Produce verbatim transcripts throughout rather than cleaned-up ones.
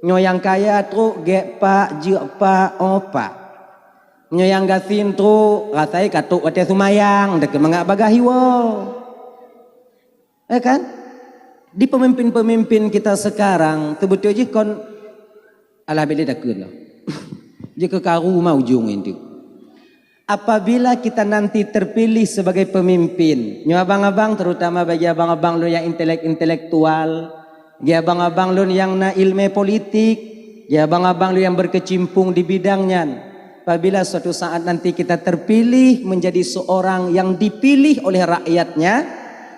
Nyoe nyang kaya trok gét pak, jeuet pak, oh pak. Nyoe nyang gasien trok, rasai ka trok watée seumayang, teukeumangak bagaih iwoe. Ya kan? Di pemimpin-pemimpin kita sekarang, teubeutôi jih kon, alah, bèk lé takheun lom. Jeuet keu karu ma ujong nyan teuk. Apabila kita nanti terpilih sebagai pemimpin, nyoe abang-abang, terutama bagi abang-abang lôn nyang intelek-intelektual, bagi abang-abang lôn nyang na ileumèe politik, bagi abang-abang lôn nyang berkecimpung di bidang nyan, apabila suatu saat nanti kita terpilih menjadi seorang yang dipilih oleh rakyatnya,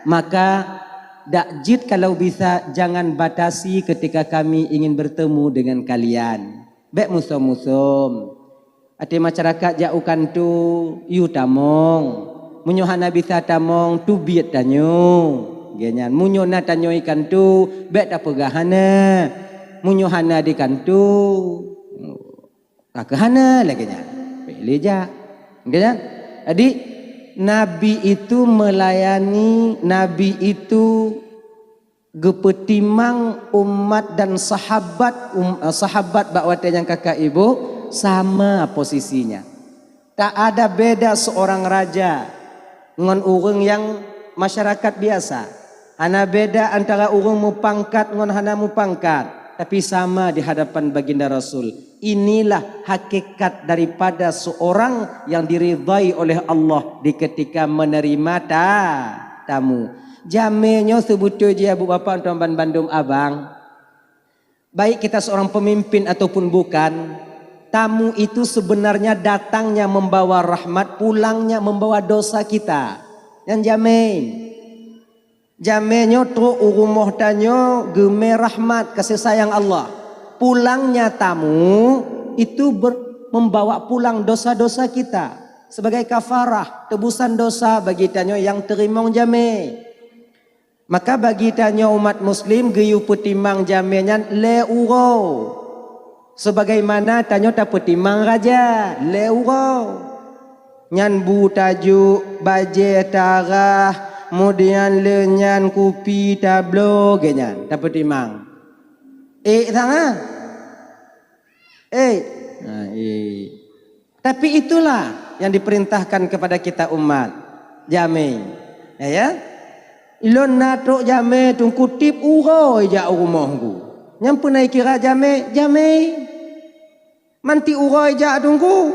maka dak jeuet kalau bisa jangan batasi ketika kami ingin bertemu dengan kalian. Bèk musom-musom. Até masyarakat jak u kantô, yue tamong. Meunyoe hana bisa tamong, teubiet tanyoe. Lagèe nyan, meunyoe na tanyoe i kantô, bèk tapeugah hana. Meunyoe hana di kantô, ka keuh hana lagèe nyan. Bèk lé jak. Lagèe nyan. Jadi, Nabi itu melayani, Nabi itu geupeutimang umat dan sahabat, um, sahabat bak watèe nyang kakak ibu sama posisinya. Tak ada beda seorang raja ngon ureueng nyang masyarakat biasa. Hana beda antara ureueng mupangkat ngon hana mupangkat, tapi sama di hadapan Baginda Rasul. Inilah hakikat daripada seorang yang diridhai oleh Allah di ketika menerima ta-, tamu. Jamé nyoe seubeutôi jih, Abu, Bapak, tuan ban bandum abang. Baik kita seorang pemimpin ataupun bukan, tamu itu sebenarnya datangnya membawa rahmat, pulangnya membawa dosa kita. Nyan jamé. Jamé nyoe trok u rumoh tanyoe geumè rahmat, kasih sayang Allah. Pulangnya tamu itu ber-, membawa pulang dosa-dosa kita sebagai kafarah, tebusan dosa bagi tanyoe nyang teurimong jamé. Maka bagi tanyoe umat muslim geuyue peutimang jamé nyan lhèe uroe. Sebagaimana tanyoe tapeutimang raja, lhèe uroe. Nyan bu tajok, bajèe tarah, kemudian lheueh nyan kupi tabloe, lagèe nyan tapeutimang. Ék sangat. Ék. Ha, ék. Tapi itulah yang diperintahkan kepada kita umat. Jamé. Ya, ya. Lôn na trok jamé, Teungku, tiep uroe jak u rumoh Teungku. Nyan peue na ikira jamé? Jamé. Man tiep uroe jak Teungku.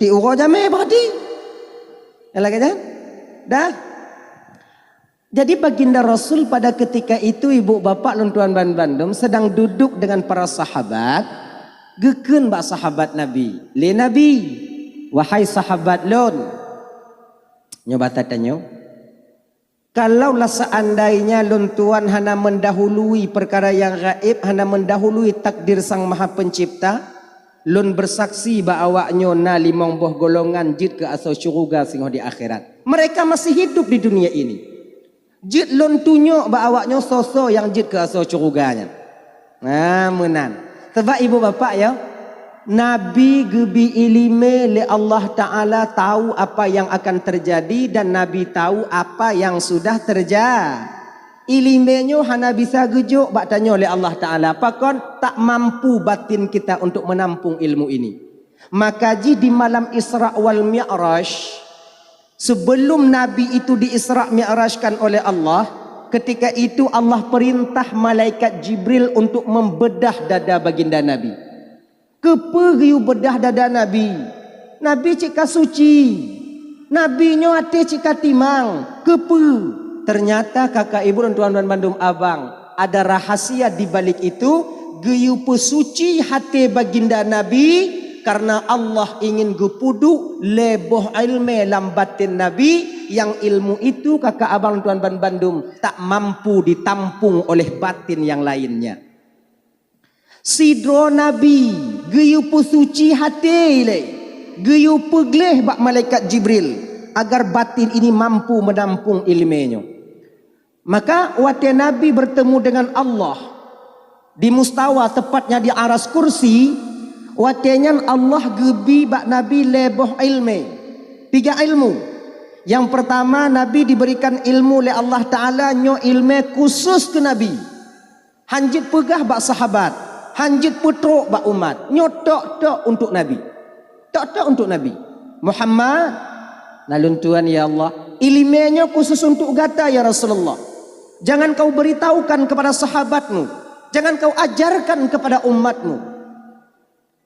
Tiep uroe jamé berarti. Ya, lagèe nyan? Dah. Jadi, Baginda Rasul pada ketika itu, ibu bapak lôn tuan ban bandum, sedang duduk dengan para sahabat, geukheun bak sahabat Nabi, lé Nabi, "Wahai sahabat lôn," nyoe basa tanyoe, "kalaulah seandainya lôn tuan hana mendahului perkara yang gaib, hana mendahului takdir Sang Maha Pencipta, lôn bersaksi bak awaknyoe na limong boh golongan jeuet keu asoe syeuruga singoh di akhirat. Mereka masih hidup di dunia ini." Jeuet lôn tunyok bak awaknyoe soe-soe nyang jeuet keu asoe syeuruga nyan. Nah, meunan. Sabab ibu bapak ya, Nabi geubri ileumèe lé Allah Ta'ala tahu apa yang akan terjadi dan Nabi tahu apa yang sudah terja-, ileumèe nyoe hana bisa geujok bak tanyoe lé Allah Ta'ala. Pakon? Tak mampu batin kita untuk menampung ilmu ini. Maka jih di malam Isra wal Mi'raj, sebelum Nabi itu di-Isra Mi'rajkan oleh Allah, ketika itu Allah perintah malaikat Jibril untuk membedah dada baginda Nabi. Keupeue geuyue beudah dada Nabi? Nabi cit ka suci. Nabi nyoe até cit ka timang. Keupeue? Ternyata kakak ibu dan tuan-tuan bandum abang, ada rahasia di balik itu, geuyue peusuci até baginda Nabi karena Allah ingin geupeuduek lhèe boh ileumèe lam batin Nabi, nyang ilmu itu kakak abang tuan ban bandum tak mampu ditampung oleh batin yang lainnya. Sidroe Nabi geuyue peusuci até ilèe, geuyue peugleh bak malaikat Jibril agar batin ini mampu menampung ileumèe nyoe. Maka watèe Nabi bertemu dengan Allah di mustawa, tepatnya di aras kursi, watèe nyan Allah geubri bak Nabi lhèe boh ileumèe, tiga ilmu. Nyang pertama, Nabi diberikan ilmu lé Allah Ta'ala, nyoe ileumèe khusus keu Nabi. Han jeuet peugah bak sahabat. Han jeuet peutrok bak umat. Nyoe tok-tok untuk Nabi. Tok-tok untuk Nabi. Muhammad, na lôn tuan, ya Allah. Ileumèe nyoe khusus untuk gata, ya Rasulullah. Jangan kau beritahukan kepada sahabatmu. Jangan kau ajarkan kepada umatmu.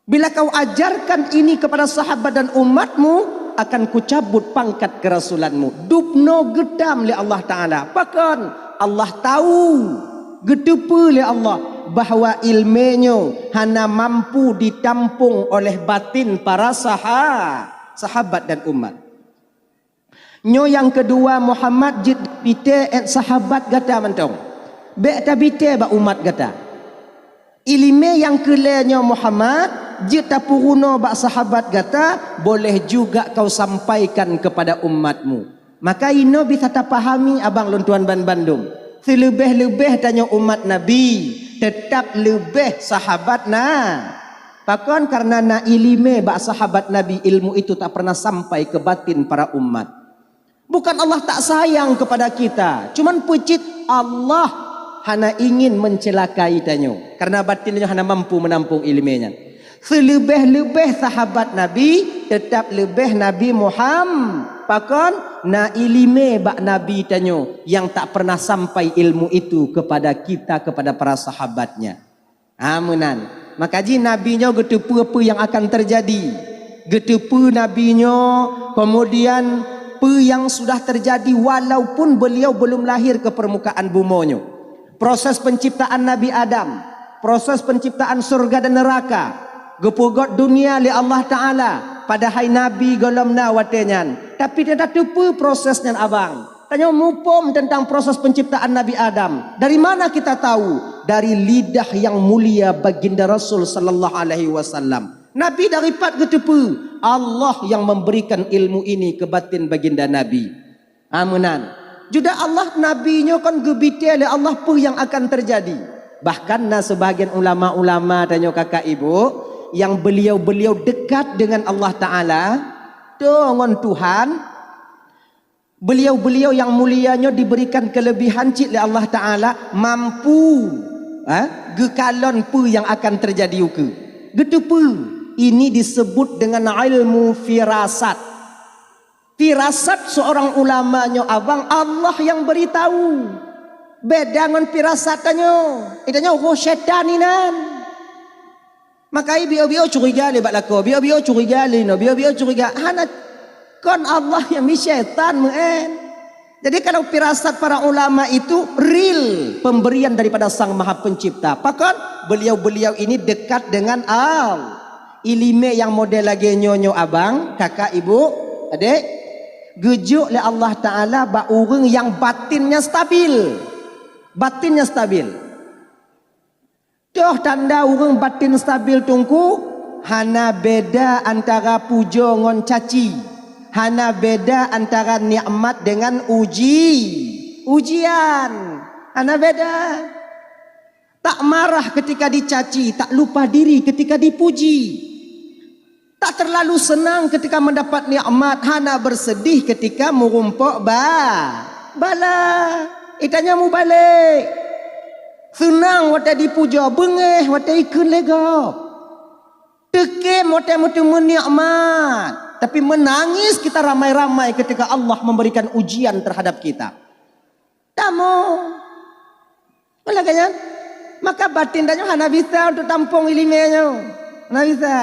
Bila kau ajarkan ini kepada sahabat dan umatmu, akan kucabut pangkat kerasulanmu. Dubnoe geutam lé Allah Ta'ala. Pakon? Allah tahu, geuteupeue lé Allah bahwa ileumèe nyoe hana mampu ditampung oleh batin para saha-, sahabat dan umat. Nyoe nyang keudua, Muhammad, jeuet tabitèe èt sahabat gata mantong. Bèk tabitèe bak umat gata. Ileumèe nyang keulhèe nyoe, Muhammad, jeuet tapeurunoe bak sahabat gata, boleh juga kau sampaikan kepada umatmu. Maka inoe bisa tapahami abang lôn tuan banbandum. Seuleubèh-leubèh tanyoe umat Nabi, teutab leubèh sahabat na. Pakon? Karena na ileumèe bak sahabat Nabi, ilmu itu tak pernah sampai ke batin para umat. Bukan Allah tak sayang kepada kita, cuman peucit Allah hana ingin mencelakai tanyoe, karena batin tanyoe hana mampu menampung ileumèe nyan. Seuleubèh-leubèh sahabat Nabi, teutab leubèh Nabi Muham-, pakon? Na ileumèe bak Nabi tanyoe nyang tak pernah sampai ilmu itu kepada kita, kepada para sahabatnya. Ha, meunan. Maka jih Nabi nyoe geuteupeue peue nyang akan teujadi. Geuteupeue Nabi nyoe, kemudian peue nyang sudah teujadi walaupun beliau belum lahir ke permukaan bumoe nyoe. Proses penciptaan Nabi Adam, proses penciptaan surga dan neraka, geupeugöt dunia lé Allah Ta'ala, padahai Nabi gohlom na watèe nyan. Tapi teutateupeue proses nyan, abang. Tanyoe muphom teuntang proses penciptaan Nabi Adam. Dari mana kita tahu? Dari lidah yang mulia Baginda Rasul sallallahu alaihi wasallam. Nabi dari pat geuteupeue? Allah yang memberikan ilmu ini ke batin Baginda Nabi. Ha, meunan. Jeuet Allah, Nabi nyoe kon geubitèe lé Allah peue nyang akan teujadi. Bahkan na seubahagian ulama-ulama tanyoe, kakak ibu, nyang beliau-beliau dekat dengan Allah Ta'ala, toe ngon Tuhan, beliau-beliau nyang mulia nyoe diberikan kelebihan cit lé Allah Ta'ala, mampu, ha, geukalon peue nyang akan teujadi ukeue. Geuteupeue, ini disebut dengan ilmu firasat. Firasat seorang ulama nyoe, abang, Allah yang beritahu. Beda ngon firasat tanyoe. Tanyoe roh syaitan inan. Maka i bio-bio curiga lé bak lakoe, bio-bio curiga lé inoe, bio-bio curiga. Hana, kon Allah nyang mi, syaitan meu'en. Jadi kalau firasat para ulama itu real pemberian daripada Sang Maha Pencipta. Pakon? Beliau-beliau ini dekat dengan Allah. Ileumèe nyang model lagèe nyoe nyoe, abang, kakak, ibu, adek, geujok lé Allah Ta'ala bak ureueng nyang batinnya stabil. Batinnya stabil. Toh tanda ureueng batin stabil, Teungku, hana beda antara pujoe ngon caci, hana beda antara nikmat dengan uji, ujian, hana beda. Tak marah ketika dicaci, tak lupa diri ketika dipuji. Tak terlalu senang ketika mendapat nikmat, hana bersedih ketika meurumpok ba-, bala. Itanyoe mubalek. Seunang watèe dipujoe, beungéh watèe ikheun lé gob. Teukem watèe meuteumé nikmat, tapi menangis kita ramai-ramai ketika Allah memberikan ujian terhadap kita. Tamoe. Oleh karena nyan, maka batin tanyoe hana bisa untuk tampong ileumèe nyoe. Hana bisa.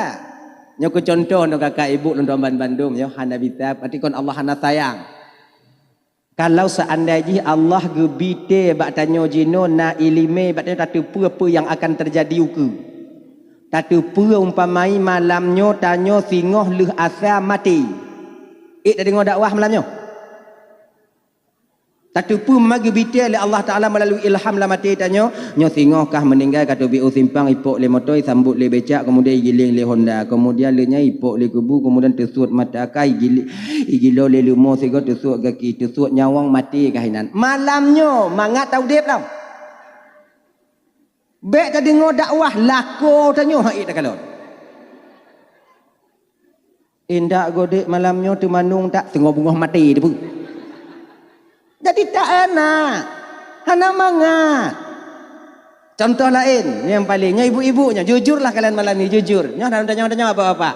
Nyoe keu contoh nyoe, kakak ibu lôn tuan ban bandum nyoe, hana bisa, berarti kon Allah hana sayang. Kalau seandai jih Allah geubitèe bak tanyoe jinoe na ileumèe, bak tanyoe tateupeue peue nyang akan teujadi ukeue. Tateupeue umpamai malam nyoe tanyoe singoh lheueh asa maté. Ék tadeungoe dakwah malam nyoe? Tateupeue ma geubitèe lé Allah Ta'ala meulalu ilham lam até tanyoe, nyoe singoh kah meuninggai ka teubiet u simpang, ipok lé moto, isambot lé becak, keumudian igiléng lé honda, keumudian lheueh nyan ipok lé kubu, keumudian teusuet mata kah, igili-, igilo lé leumo sigoe, teusuet gaki, teusuet nyawöng, maté kah inan. Malam nyoe mangat taudép lom. Bèk tadeungoe dakwah, lakoe tanyoe han ék takalon. Indak godek malam nyoe teumanong tak teungoh beungoh maté teupeue. Jadi tak enak, hana mangat. Contoh laén, nyang paleng, nyoe ibu-ibu nyoe, jujurlah kalian malam ni, jujur. Nyoe dalam tanyoe-tanyoe bapak-bapak.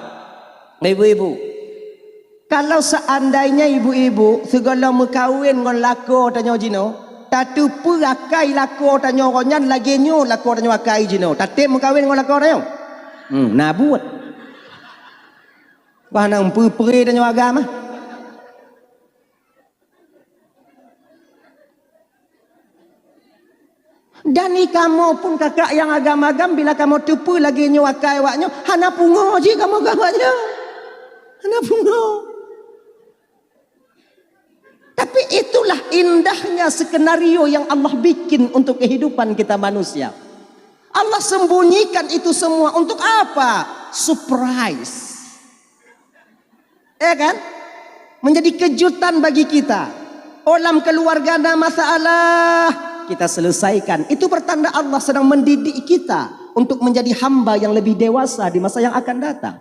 Ibu-ibu. Kalau seandainya ibu-ibu sigohlom meukawen ngon lakoe tanyoe jinoe, tateupeue akai lakoe tanyoe ngon nyan lagée nyoe lakoe tanyoe akai jinoe, tatém meukawen ngon lakoe tanyoe? Hmm, na buet. Bah nang peue-peue tanyoe agam ah. Dan i kamoe pun kakak nyang agam-agam, bila kamoe teupeue lagée nyoe akai awaknyoe, hana pungo jih kamoe keu awaknyoe. Hana pungo. Tapi itulah indahnya skenario yang Allah bikin untuk kehidupan kita manusia. Allah sembunyikan itu semua untuk apa? Surprise. Ya kan? Menjadi kejutan bagi kita. Oh, lam keluarga na masalah, kita selesaikan. Itu pertanda Allah sedang mendidik kita untuk menjadi hamba yang lebih dewasa di masa yang akan datang.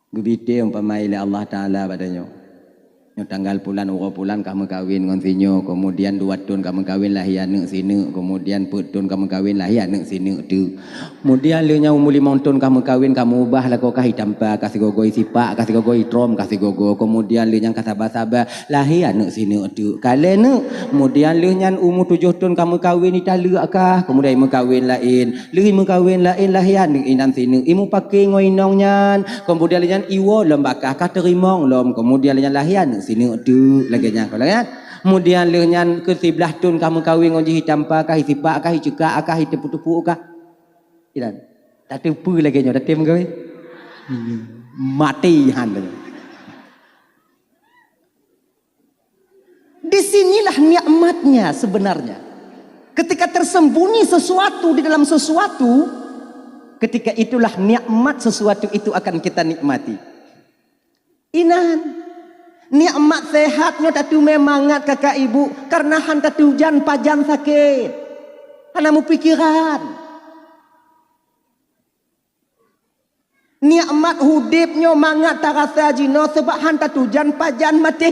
Geubitée umpama lé Allah Taala bak tanyoe. Nyoe tanggal pulan, uroe pulan ka meukawen ngon si nyoe, kemudian dua thon ka meukawen lahé aneuëk si neuk, kemudian peuet thon ka meukawen lahé aneuëk si neuk teuk. Kemudian lheueh nyan umu limong thon ka meukawen, ka meuubah lakoe kah itampa, ka sigogo isipak, ka sigogo itrom, ka sigogo. Kemudian lheueh nyan ka saba-saba, lahé aneuëk si neuk teuk. Ka lhée neuk, kemudian lheueh nyan umu tujoh thon ka meukawen italeuek kah, kemudian imeukawen laén. Lheueh imeukawen laén lahé aneuëk inan si neuk, imeupaké ngon inong nyan. Kemudian lheueh nyan iwoe lom bak kah, ka teurimong lom. Kemudian lheueh nyan lahé aneuëk si neuk teuk lagée nyan, kon lagée nyan. Kemudian lheueh nyan keu siblaih thon ka meukawen ngon jih itampa kah, isipak kah, iceukak kah, iteupeu-teupeu kah. Inan. Tateupeue lagée nyoe, tatém meukawen. Maté han lagée. Di sinilah nikmatnya sebenarnya. Ketika tersembunyi sesuatu di dalam sesuatu, ketika itulah nikmat sesuatu itu akan kita nikmati. Inan, nikmat sehat nyoe tateumé mangat kakak ibu, karena han tatujan pajan sakét. Hana meupikiran. Nikmat udeb nyoe mangat tarasa jinoe, sabab han tatujan pajan maté.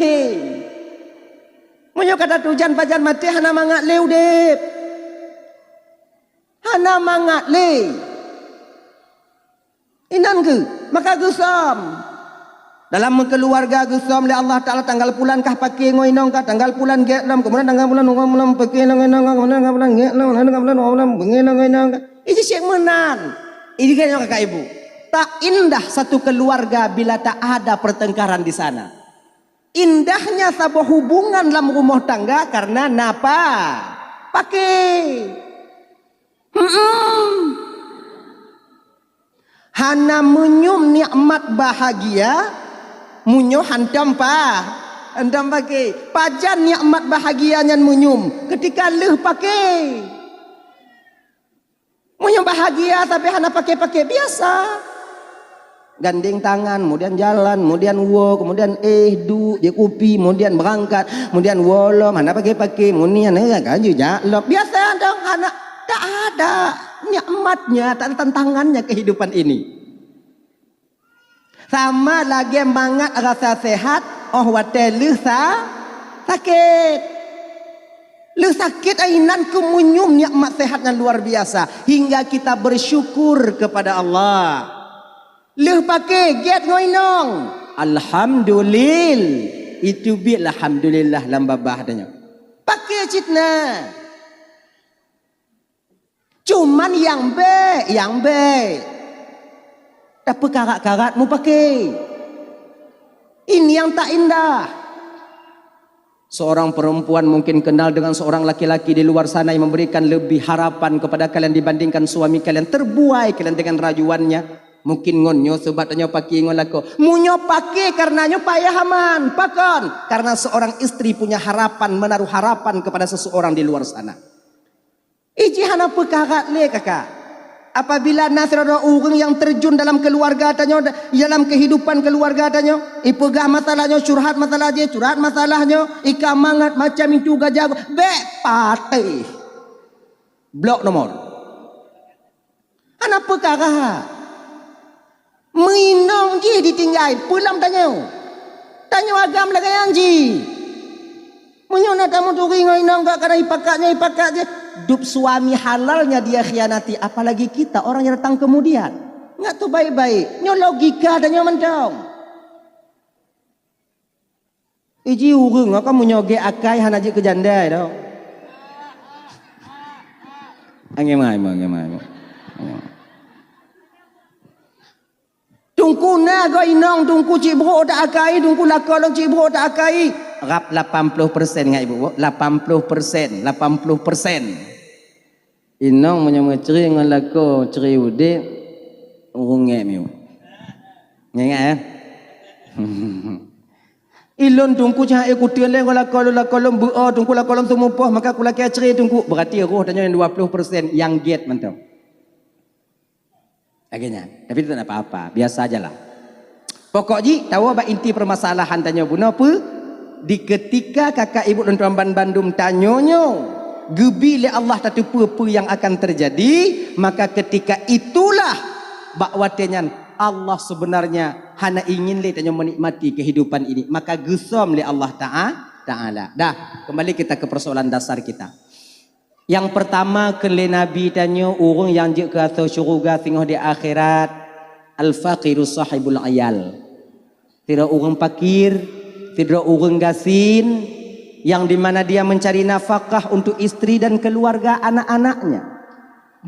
Meunyoe ka tatujan pajan maté, hana mangat lé udeb. Hana mangat lé. Inan kheueh, maka geusom. Dalam meukeuluwarga geusom lé Allah Taala, tanggal pulan kah paké ngon inong kah, tanggal pulan gét lom, keumudian tanggal pulan, pulan paké ngon inong kah, keumudian tanggal pulan gét lom, tanggal pulan, tanggal pulan paké ngon inong kah. Iji cit meunan. Iji gét nyoe kakak ibu. Tak indah satu keluarga bila tak ada pertengkaran di sana. Indahnya saboh hubungan lam rumoh tangga karena na pa-, paké. Hmm. Hana meunyum nikmat bahagia, meunyoe hantom pa-, hantom paké. Pajan nikmat bahagia nyan meunyum? Keutika lheueh paké. Meunyoe bahagia tapi hana paké-paké, biasa. Gandeng tangan, kemudian jalan, kemudian woe, kemudian éh, duek, jép kupi, kemudian beurangkat, kemudian woe lom, hana paké-paké, meunyoe hana kan jijak lom. Biasa dong, hana, tak ada nikmatnya, tak ada tantangannya kehidupan ini. Sama lagée mangat rasa sehat, óh watée lheueh sa-, sakét. Lheueh sakét inan keuh meunyum nikmat sehat nyang luar biasa, hingga kita bersyukur kepada Allah. Lheueh paké gét ngon inong, alhamdulil-, itu biet alhamdulillah lam babah tanyoe. Paké cit na. Cuman nyang bék, nyang bék tapeukarat-karat mupaké. Ini nyang tak indah. Seorang perempuan mungkin kenal dengan seorang laki-laki di luar sana yang memberikan lebih harapan kepada kalian dibandingkan suami kalian. Terbuai kalian dengan rajuannya. Mungkin ngon nyoe sebab tanyoe paké ngon lakoe. Meunyoe paké karena nyoe payah aman. Pakon? Karena seorang istri punya harapan, menaruh harapan kepada seseorang di luar sana. Iji hana peukarat lé, kakak. Apabila na sidroe ureuëng nyang terjun dalam keuluwarga tanyoe, dalam keuhidupan keuluwarga tanyoe, ipeugah masalah nyoe, curhat masalah jih, curhat masalah nyoe, ikamang ngat macam itu gajah, bék patéh. Blok nomor. Hana peukarat. Meuinong jih ditinggai, peue lom tanyoe. Tanyoe agam lagée nyan jih. Meunyoe na tamuturi ngon inong gak kadang ipakat nyoe ipakat jih, dub suami halalnya dia khianati, apalagi kita orang yang datang kemudian. Ngat tu baik-baik. Nyoe logika dan nyoe mantong. Iji ureueng, ka meunyoe gét akai hana jeuet keu janda dah. Angén mai, angén mai. Teungku na go inong, teungku cit brok tak akai, teungku lakoe lôn cit brok tak akai. Rab lapan puluh persen ngat ibu, lapan puluh persen, lapan puluh persen. Inong meunyoe meucre ngon lakoe cre udeb, ureueng ngét miu. Ngét-ngét, eh? Ilôn teungku cah ék kuteun lé ngon lakoe lôn, lakoe lôn beu-o teungku, lakoe lôn seumupoh, maka kulakée cre teungku. Berarti roh tanyoe nyang dua puluh persen nyang gét mantong. Lagée nyan. Tapi tak apa-apa, biasa ajalah. Pokok jih, tawoe bak inti permasalahan tanyoe bunoe peue? Di ketika kakak ibu lôn tuan ban bandum tanyoe nyoe geubi lé Allah tateupeue peue nyang akan terjadi, maka ketika itulah bak watée nyan Allah sebenarnya hana ingin lé tanyoe menikmati kehidupan ini, maka geusöm lé Allah Ta'a-, Taala. Dah, kembali kita ke persoalan dasar kita. Nyang pertama kheun lé Nabi tanyoe, ureuëng nyang jeuet keu asoe syeuruga singoh di akhirat, al-faqiru sahibul iyal. Sidroe ureuëng pakir, sidroe ureuëng gasien, yang di mana dia mencari nafkah untuk istri dan keluarga anak-anaknya.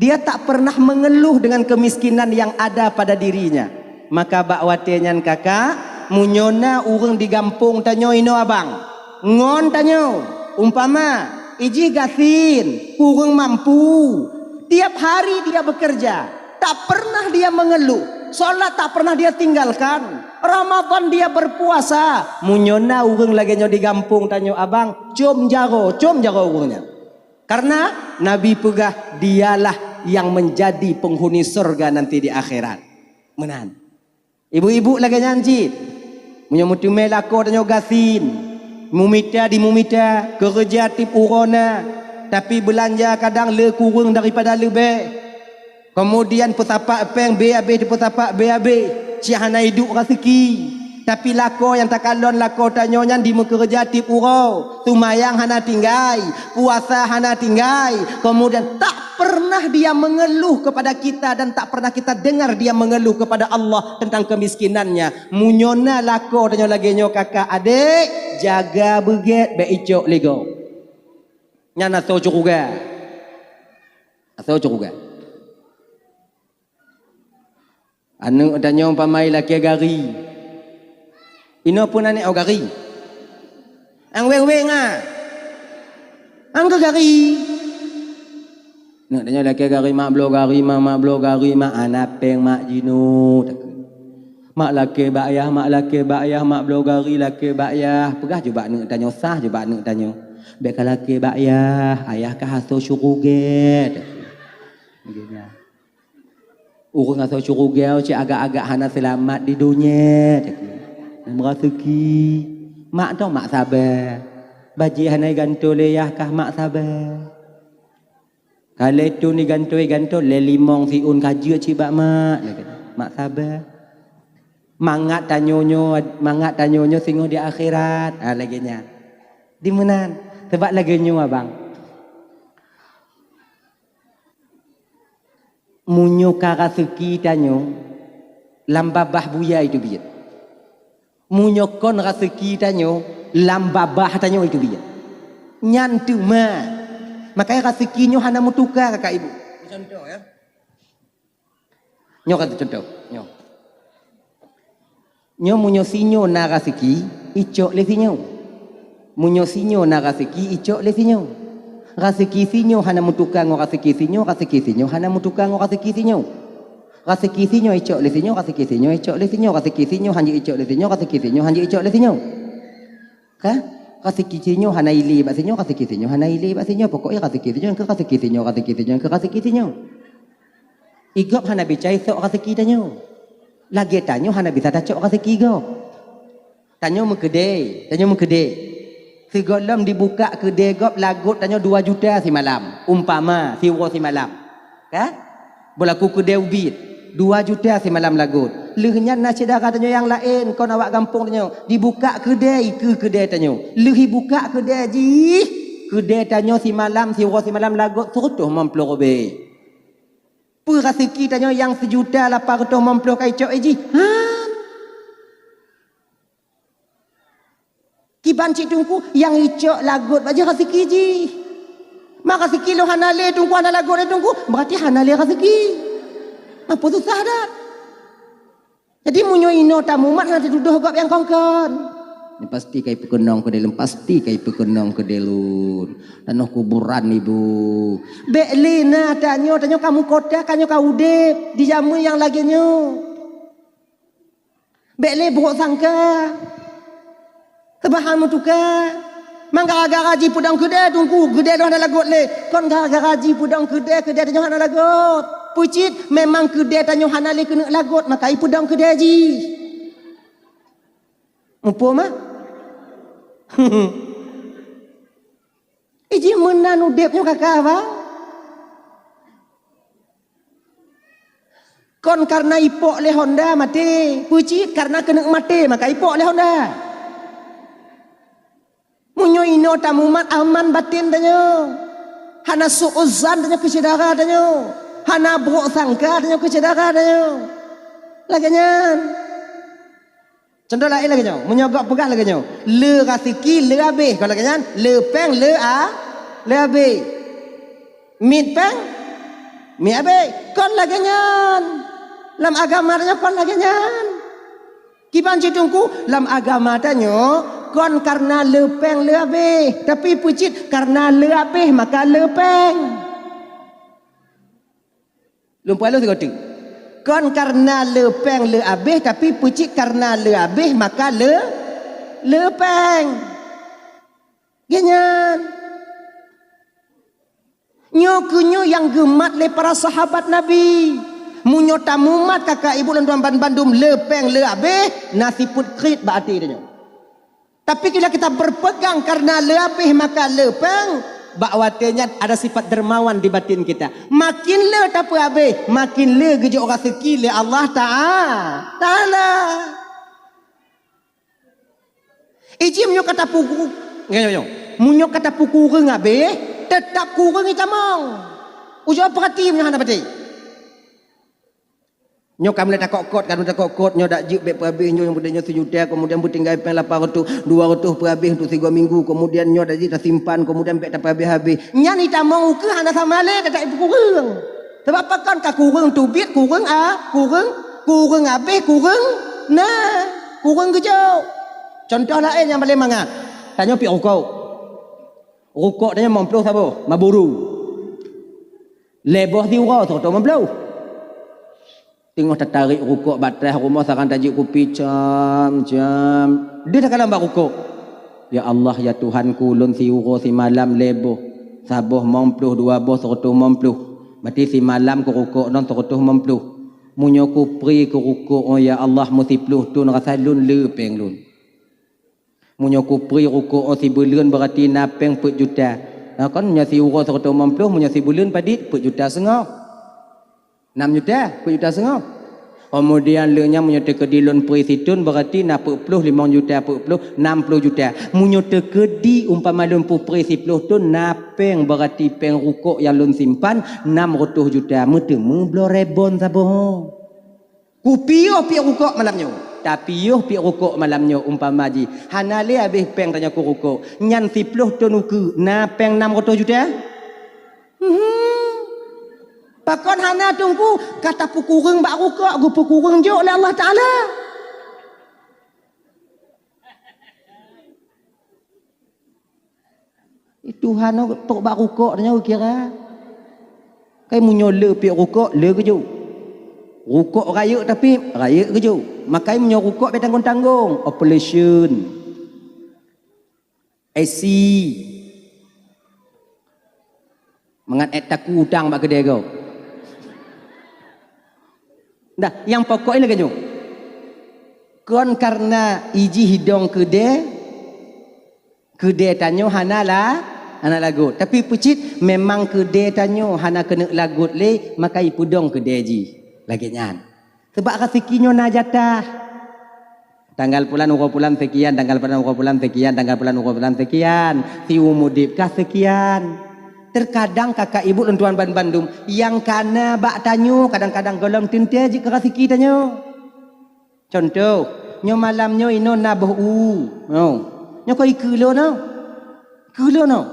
Dia tak pernah mengeluh dengan kemiskinan yang ada pada dirinya. Maka bak watée nyan kakak, meunyoe na ureuëng di gampông tanyoe inoe abang, ngon tanyoe, umpama, ijih gasien, kureueng mampu, tiap hari dia bekerja, tak pernah dia mengeluh, salat tak pernah dia tinggalkan, Ramadan dia berpuasa. Meunyoe na ureuëng lagée nyoe di gampông tanyoe abang, com jaroe, com jaroe ureuëng nyan. Karena Nabi peugah, dialah yang menjadi penghuni sorga nanti di akhirat. Meunan. Ibu-ibu lagée nyan cit. Meunyoe meuteumé lakoe tanyoe gasien, mumita di mumita, keureuja tieb uroe na, tapi beulanja kadang le kureueng daripada leubeh. Kemudian peusapat péng bé habéh, peusapat bé habéh, cit hana iduek raseuki. Tapi lakoe nyang takalon lakoe tanyoe nyan dimeukeureuja tieb uroe, seumayang hana tinggai, puasa hana tinggai, kemudian tak pernah dia mengeluh kepada kita dan tak pernah kita dengar dia mengeluh kepada Allah tentang kemiskinannya. Meunyoe na lakoe tanyoe lagée nyoe kakak adék, jaga beugét bék icok lé gob. Nyan asoe syeuruga. Asoe syeuruga. Aneuëk tanyoe umpama ilakée gari. Inoe pun aneuëk awak gari. Ang weng-weng ah. Ang keu gari. Aneuëk tanyoe lakée gari, mak bloe gari, mak, mak bloe gari, mak hana péng, mak jinoe. Mak lakée bak yah, mak lakée bak yah, mak bloe gari lakée bak yah. Peugah ju bak aneuëk tanyoe, sah ju bak aneuëk tanyoe. Bék ka lakée bak yah, ayah ka asoe syeuruga. Lagée nyan. Ureuëng asoe syeuruga cit agak-agak hana seulamat di donya, cakap. Meuraseuki. Mak tu mak sabar. Bajée hana igantoe lé yah kah mak sabar. Ka lhée thon igantoe-igantoe lhée limong siôn ka jeuet cit bak mak, lagée nyan. Mak sabar. Mangat tanyoe nyoe, mangat tanyoe nyoe singoh di akhirat. Ha, lagée nyan. Di meunan. Sabab lagée nyoe abang. Meunyoe ka raseuki tanyoe lam babah buya itu biet. Meunyoe kon raseuki tanyoe lam babah tanyoe itu biet. Nyan teuma. Makanya raseuki nyoe hana meutuka kakak ibu. Contoh ya. Nyoe kata contoh. Nyoe. Nyoe meunyoe sinyoe na raseuki, icok lé sinyoe. Meunyoe sinyoe na raseuki, icok lé sinyoe. Raseuki sinyoe hana meutuka ngon raseuki sinyoe, raseuki sinyoe hana meutuka ngon raseuki sinyoe. Raseuki sinyoe icok lé sinyoe, raseuki sinyoe icok lé sinyoe, raseuki sinyoe hanjeuet icok lé sinyoe, raseuki sinyoe hanjeuet icok lé sinyoe. Ka? Raseuki sinyoe hana ilé bak sinyoe, raseuki sinyoe hana ilé bak sinyoe. Pokoknya raseuki sinyoe keu raseuki sinyoe, raseuki sinyoe keu raseuki sinyoe. Igob hana bisa isok raseuki tanyoe. Lagée tanyoe hana bisa tacok raseuki gob. Tanyoe meukeudée, tanyoe meukeudée. Sigohlom dibukak keudée gob lagot tanyoe dua juta simalam, umpama, siuroe simalam. Ka? Beulaku keudée ubit. Dua juta simalam lagot. Lheueh nyan na syedara tanyoe nyang laén, kon awak gampông tanyoe, jibukak keudè, ikeue keudè tanyoe. Lheueh jibukak keudè jih, keudè tanyoe simalam, siuroe simalam lagot seureutôh limong ploh ribèe. Peue raseuki tanyoe nyang seujuta lapan reutôh limong ploh ka icok jih? Han. Kiban cit Teungku, nyang icok lagot bak jih raseuki jih. Ma raseuki lôn hana lé Teungku, hana lagot lé Teungku, beurati hana lé raseuki. Apa susah dah. Jadi meunyoe inoe tamumat hana tatudoh gob nyang kon-kon. Ni pasti ka ipeukeunong keudè lôn, pasti ka ipeukeunong keudè lôn. Tanoh kuburan ibu. Bèk lé na tanyoe, tanyoe ka meukota, tanyoe ka udép di jameun nyang lagèe nyoe. Bèk lé brok sangka. Seubahan meutuka. Mang gara-gara jipeudong keudè Teungku, keudè lôn hana lagot lé. Kon gara-gara jipeudong keudè, keudè tanyoe hana lagot. Peue cit, memang keudè tanyoe hana lé keuneuk lagot, maka ipeudong keudè jih. Muphom, ah? Iji meunan udép nyoe kakak, bang? Kon kareuna ipok lé Honda maté, peue cit kareuna keuneuk maté maka ipok lé Honda. Meunyoe inoe tamumat aman baten tanyoe, hana su'uzan tanyoe keu syedara tanyoe, hana brok sangka tanyoe keu syedara tanyoe. Lagèe nyan. Cuntoh laén lagèe nyoe, meunyoe gob peugah lagèe nyoe, le raseuki le abéh, kon lagèe nyan, le péng le a-, le abéh. Miet péng, miet abéh, kon lagèe nyan. Lam agama tanyoe kon lagèe nyan. Kiban cit Teungku, lam agama tanyoe kon kareuna le péng le abéh, tapi peue cit kareuna le abéh maka le péng. Lôn peuhalôh sigoe teuk. Kon kareuna le péng le abéh, tapi peue cit kareuna le abéh maka le, le péng. Lagèe nyan. Nyoe keuh nyoe nyang geumat lé para sahabat Nabi. Meunyoe tamumat kakak ibu lôn tuan banmandum le péng le abéh, na sifeuet kriet bak até tanyoe. Tapi bila kita berpegang karena le abéh maka le péng, bak watèe nyan ada sifat dermawan di batin kita. Makin le tapeuabéh, makin le geujok raseuki lé Allah Ta'a-, Taala. Iji meunyoe ka tapeuku-, nyoe, nyoe, nyoe. Meunyoe ka tapeukureueng abéh, teutap kureueng itamong. Ujoe peurati meunyoe hana patéh. Nyoe ka mulai takot-kot, ka mulai takot-kot, nyoe dak jeuet bèk peuabéh, nyoe nyang peudeh nyoe sijuta, kemudian beutinggai péng lapan reutôh, dua reutôh peuabéh untuk sigoe minggu, kemudian nyoe dak jeuet tasimpan, kemudian bèk tapeuabéh-abéh. Nyan itamong ukeue hana sama lé, teutap ipeukureueng. Sabab pakon ka kureueng teubiet, kureueng a-, kureueng, kureueng abéh, kureueng na, kureueng geujok. Cuntoh laén nyang paleng mangat, tanyoe piep rukok. Rukok tanyoe limong ploh saboh, Marlboro. Lhèe boh siuroe, seureutôh limong ploh. Teungoh tatarék rukok bak trah rumoh, saran tajeuet kupi cam-cam. Deuh takalon bak rukok. Ya Allah, ya Tuhanku, lôn siuroe simalam lhèe boh. Saboh limong ploh, dua boh seureutôh limong ploh. Berarti simalam keu rukok nyan seureutôh limong ploh. Meunyoe kupré keu rukok, oh ya Allah, meusiploh thon rasa lôn le péng lôn. Meunyoe kupré rukok 'oh sibuleuen, berarti na péng peuet juta. Nah, kon meunyoe siuroe seureutôh limong ploh, meunyoe sibuleuen padit peuet juta seungoh. Nam juta, peuet juta seungoh. Keumudian lheueh nyan meunyoe teukeudi lôn pré sithon, berarti na peuet ploh, limong juta peuet ploh, nam ploh juta. Meunyoe teukeudi umpama lôn peupré siploh thon, na péng, berarti péng rukok nyang lôn simpan nam reutôh juta. Meuteumé bloe rebon saboh. Kupiôh piep rukok malam nyoe. Tapiôh piep rukok malam nyoe umpama jih hana lé abéh péng tanyoe keu rukok. Nyan siploh thon ukeue, na péng nam reutôh juta? Hmm. Pakon hana Teungku, ka tapeukureueng bak rukok, geupeukureueng jok lé Allah Taala. Tuhan nyoe trok bak rukok tanyoe kira. Kai meunyoe le piep rukok, le geujok. Rukok rayeuk tapi rayeuk geujok. Makai meunyoe rukok bèk tanggong-tanggong, operation. I C. Mangat èk taku utang bak keudè gob. Dah, nyang pokok lagèe nyoe. Kon kareuna ijih idong keudè, keudè tanyoe hana la-, hana lagot. Tapi peucit memang keudè tanyoe hana keuneuk lagot lé, maka ipeudong keudè jih. Lagée nyan. Sabab raseuki nyoe na jatah. Tanggal pulan uroe pulan sekian, tanggal pulan uroe pulan sekian, tanggal pulan uroe pulan sekian. Siumu udeb ka sekian. Terkadang kakak ibu lôn tuan ban bandum, nyang kana bak tanyoe kadang-kadang gohlom teuntée jeuet keu raseuki tanyoe. Contoh, nyoe malam nyoe inoe na boh u. Nyoe. Nyoe kon ikeue lôn nyoe. Ikeue lôn nyoe.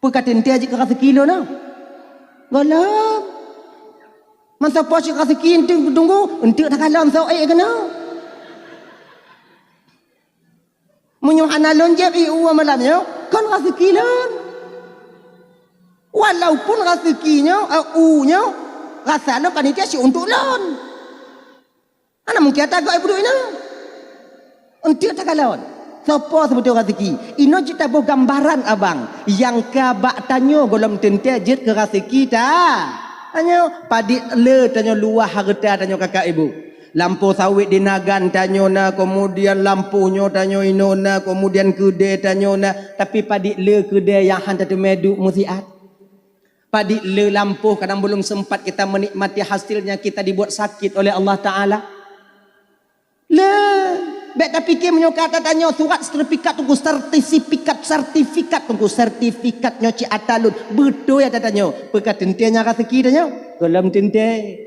Peu ka teuntée jeuet keu raseuki lôn nyoe? Gohlom. Masa poh cit raseuki enteuk tunggu, enteuk takalon soe ék keunoe. Meunyoe hana lôn jieb ié u malam nyoe, kon raseuki lôn. Walaupun raseuki nyoe, eh, u nyoe, rasa lôn panitia siuntôk lôn. Hana mungken ata gob ié peuduek inoe. Enteuk takalon. Soe po seubeutôi raseuki? Inoe cit taboh gambaran abang. Nyang ka bak tanyoe gohlom teuntée jeuet keu raseuki ta. Tanyoe, padit le tanyoe luwah hareuta tanyoe kakak ibu. Lampôh sawét di Nagan tanyoe na, keumudian lampôh nyoe tanyoe inoe na, keumudian keudée tanyoe na, tapi padit le keudée nyang han tateumé duek meusiat. Padit le lampôh kadang belum sempat kita menikmati hasilnya, kita dibuat sakit oleh Allah Taala. Le, bék tapike meunyoe ka ata tanyoe surat sertifikat teungku, sertifikat, sertifikat teungku, sertifikat nyoe cit ata lôn. Beutôi ata tanyoe, peu ka teuntée nyang raseuki tanyoe? Gohlom teuntée.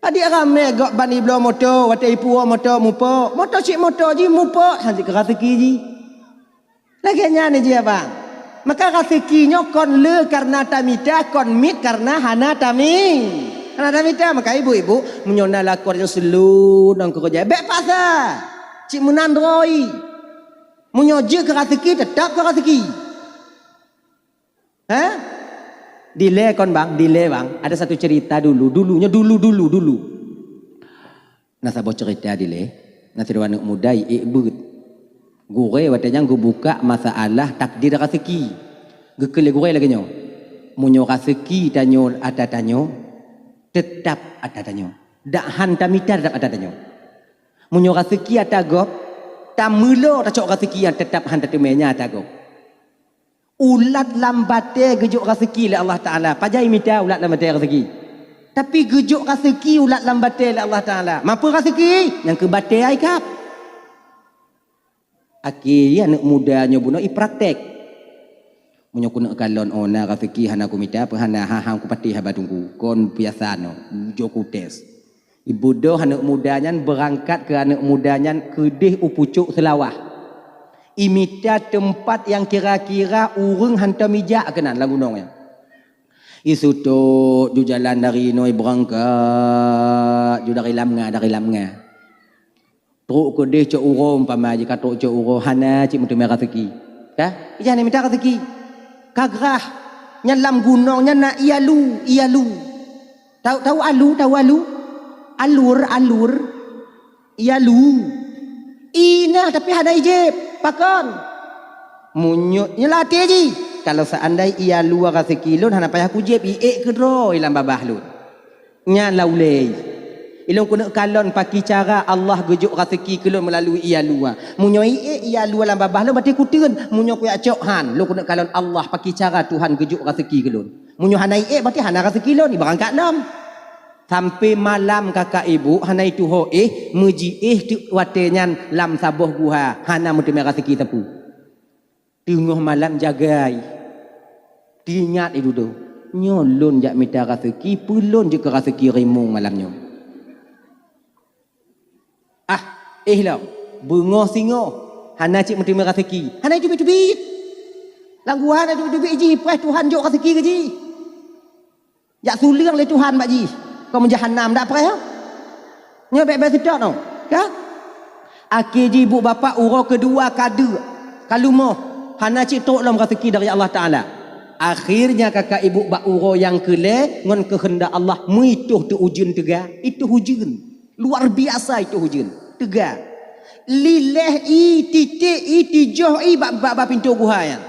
Padit ramé gob ban ibloe moto, watée ipuwoe moto mupok. Moto cit moto jih mupok, han jeuet keu raseuki jih. Lagée nyan jih abang. Maka raseuki nyoe kon le kareuna tamita, kon miet kareuna hana tami-, hana tamita. Maka ibu-ibu, meunyoe na lakoe nyoe seulon ngon keureuja, bék paksa. Cit meunan droe. Meunyoe jeuet keu raseuki, teutap keu raseuki. Hah? Dilée kon bang, dilée bang. Ada satu cerita dulu, dulu, nyoe dulu, dulu, dulu. Na saboh ceurita dilée, na sidroe aneuëk muda ék beuet. Gurée watée nyan geubuka masalah takdir raseuki. Geukheun lé gurée lagée nyoe, "Meunyoe raseuki tanyoe ata tanyoe, teutap ata tanyoe. Dak han tamita teutap ata tanyoe. Meunyoe raseuki ata gob, tameulo tacok raseuki nyang teutap han tateumé nyan ata gob." Ulat lam batée geujok raseuki lé Allah Taala. Pajan imita ulat lam batée raseuki? Tapi geujok raseuki ulat lam batée lé Allah Taala. Mapeue raseuki? Nyang keu batée ai kab. Akhé aneuëk muda nyoe bunoe ipraktek. Meunyoe keuneuk kalon, oh, na raseuki hana kumita, peu hana, ha, ha, kupatéh haba teungku. Kon biasa nyoe, jok kutes. Ibu doh aneuëk muda nyan beurangkat keu aneuëk muda nyan keudeh u pucok Seulawah. Imita teumpat nyang kira-kira ureuëng hantom ijak keunan lam gunong nyan. Isutôt ju jalan dari inoe beurangkat, ju dari Lamnga, dari Lamnga. Trok keudeh cok uroe umpama jih ka trok cok uroe hana cit meuteumé raseuki. Ka? Ijak nyan mita raseuki. Ka grah. Nyan lam gunong nyan na ié alu, ié alu. Tau, tau alu, tau alu? Alur, alur. Ié alu. Ié na tapi hana ijieb. Pakon? Meunyoe nyoe latée jih. Kalau seandai ié alu raseuki lôn hana payah kujieb, iék keudroe lam babah lôn. Nyan lam ulée. Ilôn keuneuk kalon pakri cara Allah geujok raseuki keu lôn meulalu ié alu. Meunyoe iék ié alu lam babah lôn, berarti kuteun. Meunyoe kujak cok han, lôn keuneuk kalon Allah pakri cara Tuhan geujok raseuki keu lôn. Meunyoe hana iék, berarti hana raseuki lôn, ibarangkat lom. Sampai malam kakak ibu hana ituho éh, meujiéh teuk watée nyan lam saboh guha, hana meuteumé raseuki sapeue. Teungoh malam jagai. Teuingat idudoe, nyoe lôn jak mita raseuki, peue lôn jeuet keu raseuki rimueng malam nyoe. Ah, éh lom, beungoh singoh, hana cit meuteumé raseuki, hana iteubiet-teubiet. Lam guha hana iteubiet-teubiet jih, preh Tuhan jok raseuki keu jih. Jak suleueng lé Tuhan bak jih. Kon meujahanam dak preh, ha? Nyoe bék-bék seutôt nyoe, ka? Akhé jih ibu bapak uroe keudua ka deuk, ka lumoh, hana cit trok lom raseuki dari Allah Taala. Akhirnya kakak ibu bak uroe nyang keulhée ngon keuheundak Allah meuitoh teuk ujeuen teuga, itoh ujeuen. Luar biasa itoh ujeuen, teuga. Liléh ié, titék ié, tijoh ié bak, bak, bak pintoe guha nyan.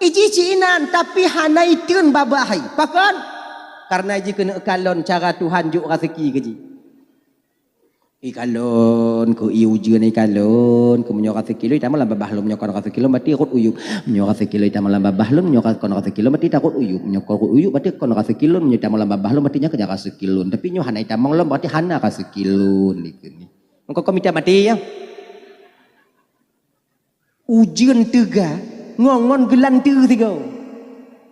Ijih cit inan, tapi hana iteun babah ié. Pakon? Kareuna jih keuneuk kalon cara Tuhan jok raseuki keu jih. Ikalon keu ié ujeuen, ikalon keu meunyoe rasa kilon itamong lam babah lôn, meunyoe kon rasa kilon berarti rot uyueb. Meunyoe rasa kilon itamong lam babah lôn, meunyoe kon rasa kilon berarti tarot uyueb. Meunyoe kon rot uyueb berarti kon rasa kilon, meunyoe itamong lam babah lôn berarti nyan keuh rasa kilon. Tapi nyoe hana itamong lom berarti hana rasa kilon dikeue nyoe. Meuko kon mita maté ya. Ujeuen teuga ngon, ngon geulanteue sigoe.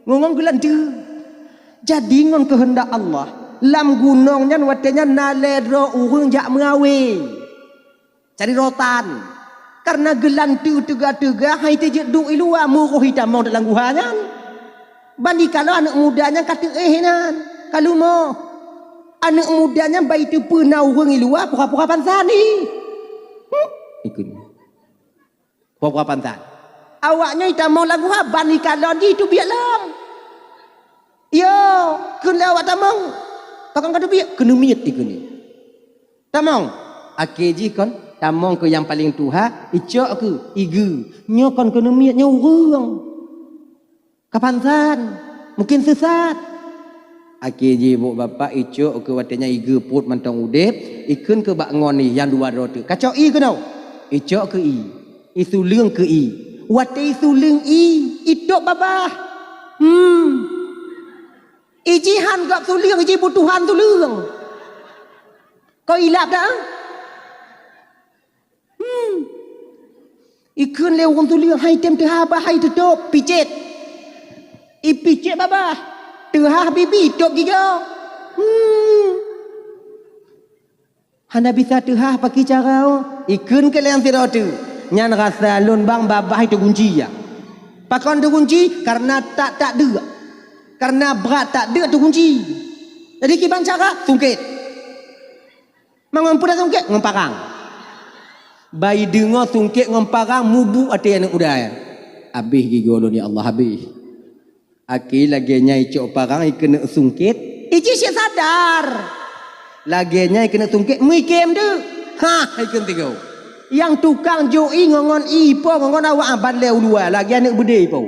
Ngon, ngon geulanteue. Jadi ngon keuheundak Allah, lam gunong nyan watée nyan na lhée droe ureuëng jak meuawé. Cari rotan. Kareuna geulanteue teuga-teuga hai teujeuet duek i luwa, meuroh itamong lam guha nyan. Ban ikalon aneuëk muda nyan ka teuéh nan, ka leumoh. Aneuëk muda nyan ban iteupeue na ureuëng i luwa pura-pura pansan i. Hmm, ikheun. Pura-pura pansan. Awaknyoe itamong lam guha ban ikalon jih teubiet lom. Yo, kheun lé awak tamong. Pakon ka teubiet? Keuneuk miet ikheun. Tamong. Akhé jih kon tamong keu nyang paleng tuha, icok keu igeue. Nyoe kon keuneuk miet, nyoe ureuëng. Ka pansan, mungken seusat. Akhé jih bôk bapak icok keu watée nyan igeue pruet mantong udeb, ikheun keu bak ngon i nyang dua droe teuk, "Kacok i keunoe." Icok keu i, isuleung keu i. Watée isuleung i, itôb babah. Hmm. Iji han gob suleung, iji butuhan suleung. Kau ilap dah? Hmm. Ikheun lé ureuëng tuléh hai tem teuhah babah hai teutôb, picet. Ipicet babah, teuhah bibi, tôb gigoe. Hmm. Hana bisa teuhah pakri cara, oh. Ikheun keu lé nyang sidroe teuk. Nyan rasa lôn bang babah hai teugunci ya. Pakon teugunci? Kareuna tak, tak deuk. Kareuna brat tak deuk teugunci. Jadi kiban cara sungkét. Mangon peue sungkét ngon parang. Bai deungoe sungkét ngon parang mubuek até aneuëk muda. Habéh gigoe lôn ya Allah, habéh. Akhé lagée nyan icok parang ikeuneuk sungkét, iji cit sadar. Lagée nyan ikeuneuk sungkét meuikém deuk. Hah, ikheun tigoe. Nyang tukang jok i ngon, ngon i po ngon, ngon awak aban lé u luwa lagée aneuëk beudé i po.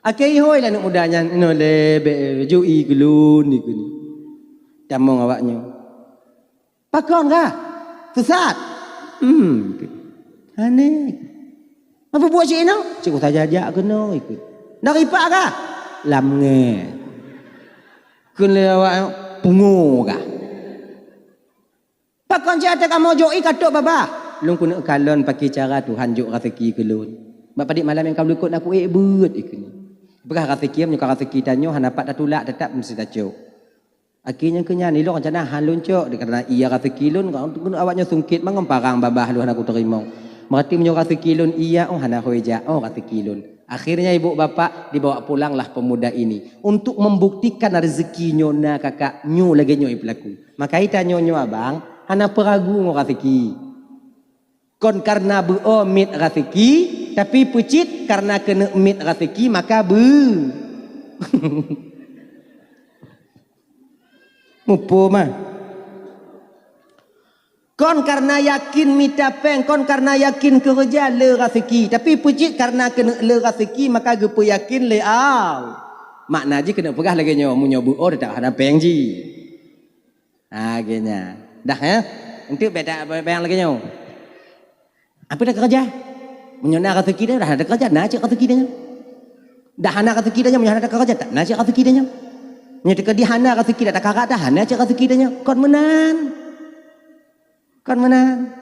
Akhé ihôi lé aneuëk muda nyan, "Inoe lé bék jok i keu lôn," ikheun. Tamong awaknyoe. "Pakon kah? Seusat?" "Hmm." "Aneh." "Apa buet cit inoe?" "Cit kusaja jak keunoe," ikheun. "Ndak ripak kah?" "Lam ngét." Kheun lé awak, "Pungo kah?" "Pakon cit até kamoe jok i ka tôb babah?" "Lôn keuneuk kalon pakri cara Tuhan jok raseuki keu lôn. Bak padit malam nyang ka likot na kuék beuet," ikheun. Peugah raseuki, meunyoe ka raseuki tanyoe hana pat tatulak, teutap meusti tacok. Akhé nyang keu nyan, ilong rencana han lôn cok, dikareuna iya raseuki lôn, keuneuk awaknyoe sungkét mangon parang babah lôn hana kuteurimong. Meurati meunyoe raseuki lôn iya, oh hana hôi jak, oh raseuki lôn. Akhirnya ibu bapak dibawa pulanglah pemuda ini untuk membuktikan rezeki nyoe na kakak nyoe lagée nyoe ipeulaku. Maka itanyoe nyoe abang, hana peuragu ngon raseuki. Kon kareuna beu-o miet raseuki, tapi peucit kareuna keuneuk miet raseuki maka beu. Muphom mah. Kon kareuna yakin mita péng, kon kareuna yakin keureuja le raseuki, tapi peucit kareuna keuneuk le raseuki maka geupeuyakin lé Allah. Makna jih keuneuk peugah lagée nyoe, meunyoe beu-o teutap hana péng jih. Ha, lagée nyan. Dah, ya? Enteuk beda bayang lagée nyoe. Apa dah kerja? Meunyoe na raseuki dah, dah ada kerja, na cit raseuki dah nyoe. Dah hana raseuki dah nyoe, meunyoe hana ada kerja, tak na cit raseuki dah nyoe. Meunyoe teuka di hana raseuki dah, tak karat dah, hana cit raseuki dah nyoe. Kon meunan. Kon meunan.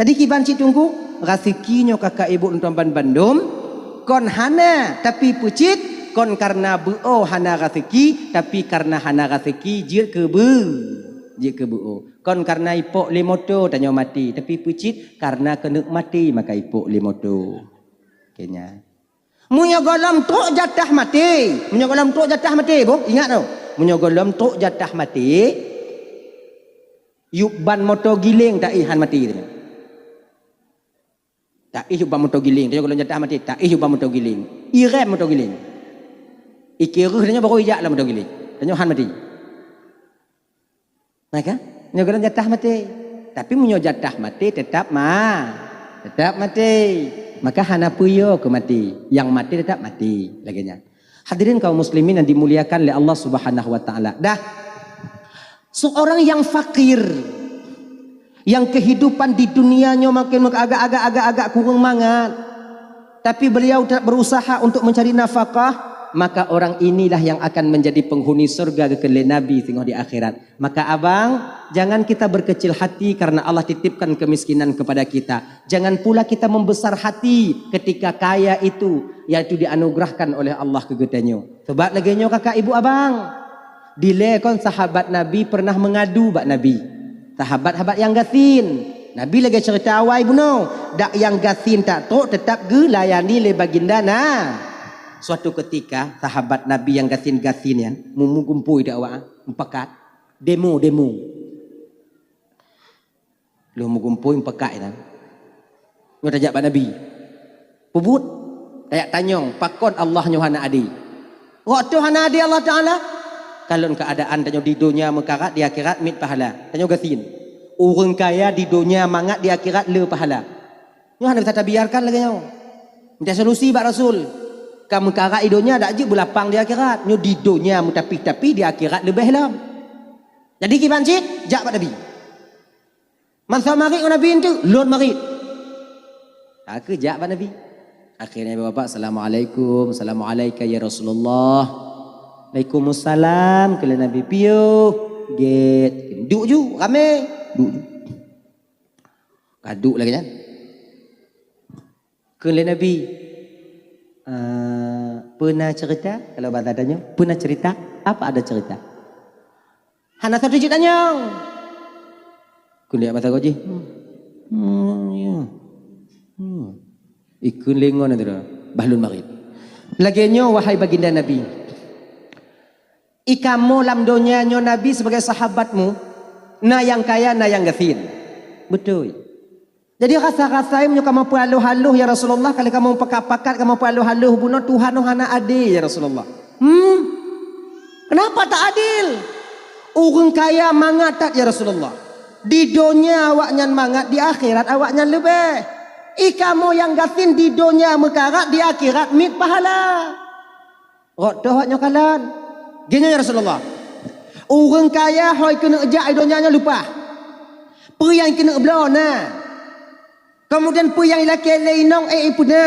Jadi kiban cit teungku, raseuki nyoe kakak ibu lôn tuan ban bandum, kon hana, tapi peucit, kon kareuna beu-o hana raseuki, tapi kareuna hana raseuki jeuet keu beu, jeuet keu beu-o. Kon kareuna ipok lé moto tanyoe maté, tapi peucit kareuna keuneuk maté maka ipok lé moto. Keu nyan. Meunyoe gohlom trok jatah maté, meunyoe gohlom trok jatah maté, boh, ingat noh. Meunyoe gohlom trok jatah maté, yub ban moto giléng taéh han maté tanyoe. Taéh yub ban moto giléng, tanyoe gohlom jatah maté, taéh yub ban moto giléng. Irem moto giléng. Ikeu reuh tanyoe baru ijak lam moto giléng. Tanyoe han maté. Maka, nyoe gohlom jatah maté. Tapi meunyoe jatah maté, teutap ma-, teutap maté. Maka hana peue yo keu maté. Nyang maté teutap maté. Lagée nyan. Hadirin kaum muslimin yang dimuliakan oleh Allah Subhanahu wa Taala. Dah, seorang yang fakir, Nyang kehidupan di dunia nyoe makin agak-agak, agak-agak kureueng mangat, tapi beliau tetap berusaha untuk mencari nafkah, maka orang inilah yang akan menjadi penghuni surga, geukheun lé Nabi, singoh di akhirat. Maka abang, jangan kita berkecil hati karena Allah titipkan kemiskinan kepada kita. Jangan pula kita membesar hati ketika kaya itu, yaitu dianugerahkan oleh Allah keu geutanyoe. Sebab lagèe nyoe kakak ibu abang. Dilèe kon sahabat Nabi pernah mengadu bak Nabi. Sahabat-sahabat nyang gasien. Nabi lagèe ceurita awai bunoe, dak nyang gasien tak trok teutap geulayani lé baginda na. Suatu ketika, sahabat Nabi nyang gasien-gasien nyan, mu-, meugumpôi di awak, mupakat, demo, demo. Lheueh meugumpôi mupakat nyan, nyoe tajak bak Nabi. Peubuet, tajak tanyong, pakon Allah nyoe hana adé? Rot teuh hana adé Allah Taala? Kalon keuadaan tanyoe di donya meukarat, di akhirat miet pahala. Tanyoe gasien. Ureueng kaya di donya mangat, di akhirat le pahala. Nyoe hana bisa tabiarkan lagèe nyoe. Minta solusi bak Rasul. Ka meukarat di donya, dak jeuet beulapang di akhirat. Nyoe di donya meutapih-tapih, di akhirat leubeh lom. Jadi kiban cit, jak bak Nabi. Masa marit ngon Nabi enteuk, lôn marit. Ka keu jak bak Nabi. Akhirnya bapak, "Assalamualaikum, assalamualaika ya Rasulullah." "Waalaikumsalam," kheun lé Nabi. "Piôh?" "Gèt." "Duek ju, ramè." Duek ju. Ka duek lagèe nyan. Kheun lé Nabi, "Eh, peue na cerita?" Kalau bahasa tanyoe, "Peue na cerita? Apa ada cerita?" Hana sapeue jeuet tanyong. Kheun lé masa goji. Hmm. Hmm, ya. Hmm. Ikheun lé ngon, bah lôn marit. Lagèe nyoe, wahai baginda Nabi. I kamoe lam donya nyoe Nabi sebagai sahabatmu, na nyang kaya, na nyang gasien. Beutôi. Jadi rasa-rasa meunyoe kamoe peuhaloh-haloh, ya Rasulullah, kali kamoe pakat-pakat, kamoe peuhaloh-haloh bunoe, Tuhan nyoe hana adé, ya Rasulullah. Hmm? Kenapa tak adil? Ureueng kaya mangat that, ya Rasulullah. Di donya awaknyan mangat, di akhirat awaknyan leubeh. I kamoe nyang gasien di donya meukarat, di akhirat miet pahala. Rot teuh nyoe kalon. Geuh nyoe, ya Rasulullah. Ureueng kaya hôi keuneuk jak i donya nyoe leupah. Peue nyang keuneuk bloe na. Kemudian peue nyang ilakèe lé inong ék ipeuna.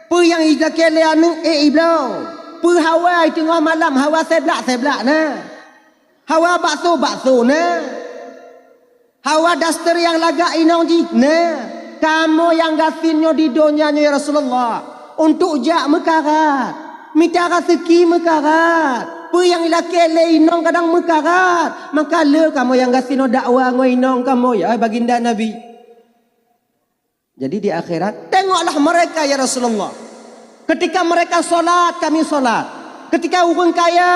Peue nyang ilakèe lé aneuk ék ibloe. Peue hawa i teungoh malam, hawa seblak-seblak na. Hawa bakso-bakso na. Hawa daster nyang lagak inong jih na. Kamoe nyang gasien nyoe di donya nyoe, ya Rasulullah, untuk jak meukarat, mita raseuki meukarat. Peue nyang ilakèe lé inong kadang meukarat. Maka le kamoe nyang gasien nyoe dakwa ngon inong kamoe, ya baginda Nabi. Jadi di akhirat, tengoklah mereka, ya Rasulullah. Ketika mereka salat, kami salat. Ketika ureueng kaya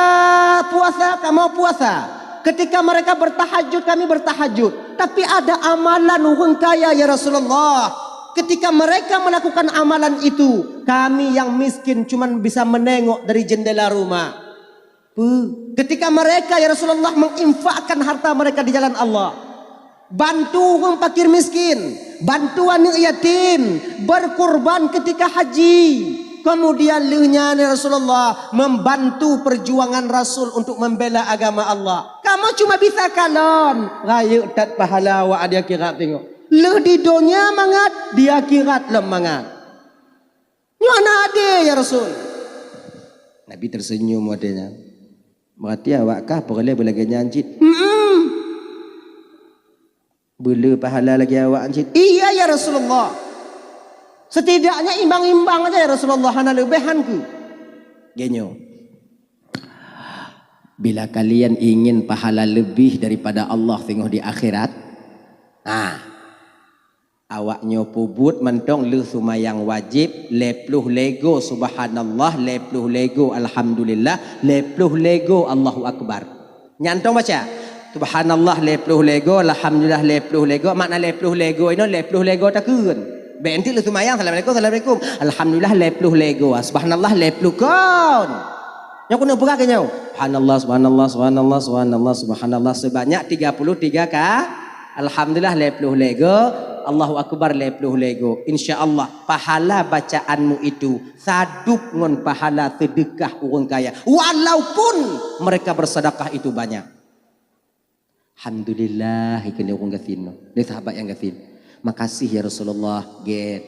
puasa, kamoe puasa. Ketika mereka bertahajud, kami bertahajud. Tapi ada amalan ureueng kaya, ya Rasulullah. Ketika mereka melakukan amalan itu, kami yang miskin cuman bisa menengok dari jendela rumah. Peue? Ketika mereka, ya Rasulullah, menginfakkan harta mereka di jalan Allah, bantu ureueng fakir miskin, bantu aneuk yatim, berkurban ketika haji. Kemudian lheueh nyan, ya Rasulullah, membantu perjuangan Rasul untuk membela agama Allah. Kamoe cuma bisa kalon, rayeuk that pahala awak di akhirat tengok. Lheueh di donya mangat, di akhirat lom mangat. Nyoe hana adé, ya Rasul. Nabi tersenyum watèe nyan. Berarti awak kah peureulèe beulagèe nyan cit? Mm-mm. Beulé pahala lagèe awak cit? Iya, ya Rasulullah. Setidaknya imbang-imbang aja, ya Rasulullah, hana leubeh han keu. Geuh nyoe. Bila kalian ingin pahala lebih daripada Allah singoh di akhirat, nah, awak nyoe peubuet mantong lheueh seumayang wajéb, lhèe ploh lhèe go subhanallah, lhèe ploh lhèe go alhamdulillah, lhèe ploh lhèe go Allahu akbar. Nyan tong baca, subhanallah lhèe ploh lhèe go, alhamdulillah lhèe ploh lhèe go, makna lhèe ploh lhèe go inoe lhèe ploh lhèe go takheun. Bèk enteuk lheueh seumayang, assalamualaikum, assalamualaikum, alhamdulillah lhèe ploh lhèe go, subhanallah lhèe ploh kon. Nyoe keuneuk peugah keu nyoe. Subhanallah, subhanallah, subhanallah, subhanallah, subhanallah sebanyak tiga puluh tiga ka. Alhamdulillah lhèe ploh lhèe go. Allahu akbar lhèe ploh lhèe go. Insya Allah pahala bacaanmu itu sadub ngon pahala seudeukah ureueng kaya, walaupun mereka bersedekah itu banyak. "Alhamdulillah," ikheun lé ureuëng gasien nyoe, lé sahabat nyang gasien. "Makasih ya Rasulullah," gét.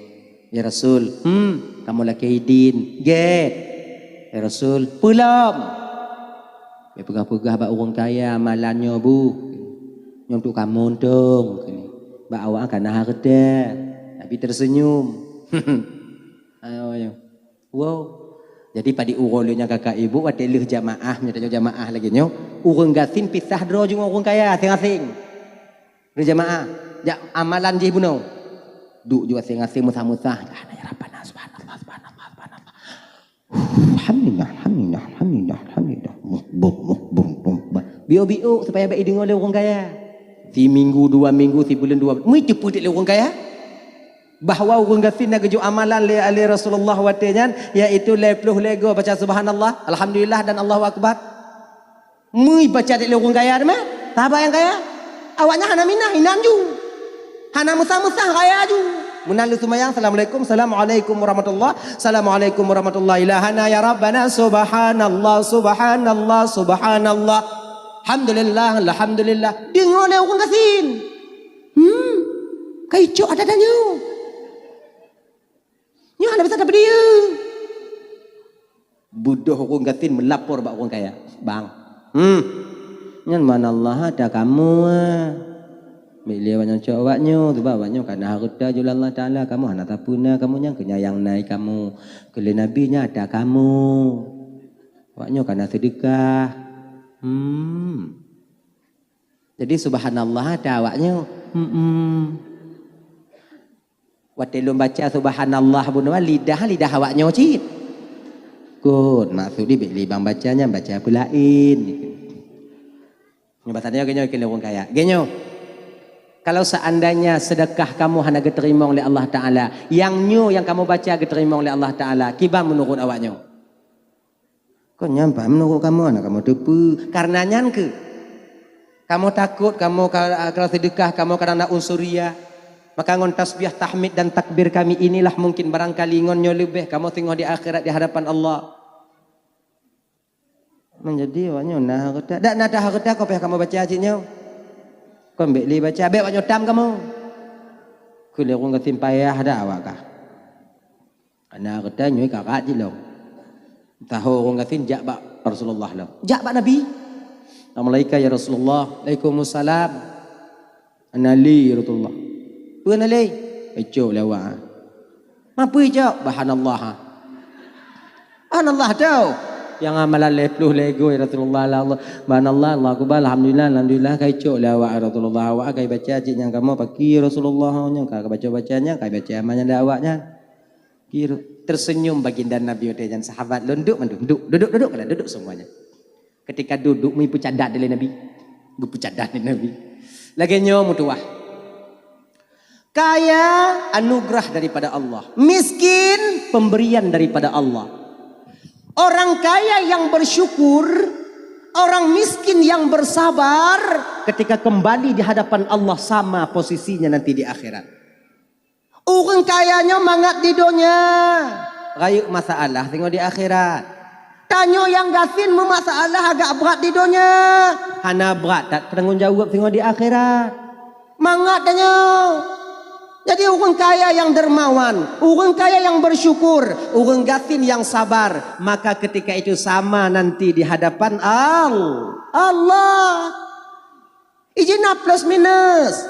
"Ya Rasul, hmm, kamoe lakée idin," gét. "Ya Rasul, peulom." Bèk peugah-peugah bak ureuëng kaya, "Amalan nyoe bu, nyoe untuk kamoe untông," kheun. "Bak awak ka na hareuta." Nabi terseunyum. Ayo, ayo. Wow. Jadi padit uroe lôn nyang kakak ibu, watée lheueh jamaah, meunyoe tanyoe jamaah lagée nyoe, ureuëng gasien pisah droe jih ngon ureuëng kaya, aseng-aseng. Lheueh jamaah, jak amalan jih bunoe. Duek ju aseng-aseng, meusah-meusah. Subhanallah, subhanallah, subhanallah, subhanallah. Alhamdulillah, alhamdulillah, alhamdulillah, alhamdulillah. Muh, buh, muh, buh, buh, buh. Biôk-biôk supaya bèk ideungoe lé ureuëng kaya. Siminggu, dua minggu, sibuleuen, dua buleuen. Meuteupeue teuk lé ureuëng kaya. Bahwa ureuëng gasien na geujok amalan lé, lé Rasulullah watée nyan, yaitu lhèe ploh lhèe goe baca subhanallah, alhamdulillah dan Allahu akbar. Meui baca teuk lé ureuëng kaya teuma, sahabat nyang kaya. Awaknyan hana minah, inan ju. Hana meusah-meusah, kaya ju. Meunan lheueh seumayang, "Assalamualaikum, assalamualaikum warahmatullah, assalamualaikum warahmatullah, ilahana ya Rabbana, subhanallah, subhanallah, subhanallah. Alhamdulillah, alhamdulillah." Deungoe lé ureuëng gasien. Hmm, ka icok adat tanyoe. Nyoe hana bisa tapeudieu. Beudôh ureuëng gasien meulapor bak ureuëng kaya, "Bang, hmm, nyan subhanallah ata kamoe, ah. Bèk lé awaknyan cok awaknyoe, sabab awaknyoe ka na hareuta jih lé Allah Taala, kamoe hana sapeue na, kamoe nyan keuh nyang na kamoe. Keu lé Nabi nyan ata kamoe. Awaknyoe ka na seudeukah." Hmm. Jadi subhanallah ata awaknyoe. Hmm. Watée lôn baca subhanallah bunoe, lidah, lidah awaknyoe cit. Kon, maksud jih bèk lé bang baca nyan, baca peulaén. Nyoe bahasa nyoe, geunyoe keu ureuëng kaya. Geunyoe, kalau seandainya sedekah kamoe hana geuteurimong lé Allah Taala, nyang nyoe nyang kamoe baca geuteurimong lé Allah Taala, kiban meunurot awaknyoe? Kon nyan pah meunurot kamoe, hana kamoe teupeue. Kareuna nyan keuh kamoe takot, kamoe ka, ka seudeukah, kamoe kadang na unsuriah. Maka ngon tasbih, tahmid, dan takbir kami inilah mungkin barangkali ngon nyoe leubeh kamoe singoh di akhirat di hadapan Allah. Meunjadi awaknyoe na hareuta. Dak na ta hareuta, kon payah kamoe baca cit nyoe. Kon bèk lé baca, bèk awaknyoe tam kamoe. Keu lé ureuëng gasien payah dak awak kah. Hana hareuta nyoe karat jih lom. Taho ureuëng gasien jak bak Rasulullah lom. Jak bak Nabi. Assalamualaikum ya Rasulullah. Waalaikumsalam. Hana lé ya Rasulullah. Peue hana lé? Icok lé awak. Ma peue icok? Subhanallah. Subhanallah tu. Nyang amalan lhèe ploh lhèe goe ya Rasulullah, la Allah. Subhanallah, Allahu Akbar, alhamdulillah, alhamdulillah, ka icok lé awak ya Rasulullah. Awak ka ibaca cit nyang kamoe, pakri Rasulullah nyang ka baca-baca nyan, ka ibaca amalan awak nyan. Kira terseunyum baginda Nabi watée nyan, sahabat lôn, "Duek mandum, duek, duduk, duduk, duduk semuanya." Ketika duduk, meupeucadat lé Nabi. Geupeucadat lé Nabi. Lagée nyoe meutuwah. Kaya anugerah daripada Allah. Miskin pemberian daripada Allah. Orang kaya yang bersyukur, orang miskin yang bersabar, ketika kembali di hadapan Allah sama posisinya nanti di akhirat. Ureuëng kaya nyoe mangat di donya, rayeuk masalah singoh di akhirat. Tanyoe nyang gasien meumasalah agak brat di donya, hana brat that tanggung jaweueb singoh di akhirat. Mangat tanyoe. Jadi ureuëng kaya yang dermawan, ureuëng kaya yang bersyukur, ureuëng gasien yang sabar, maka ketika itu sama nanti di hadapan Al-, Allah. Ijih na plus minus.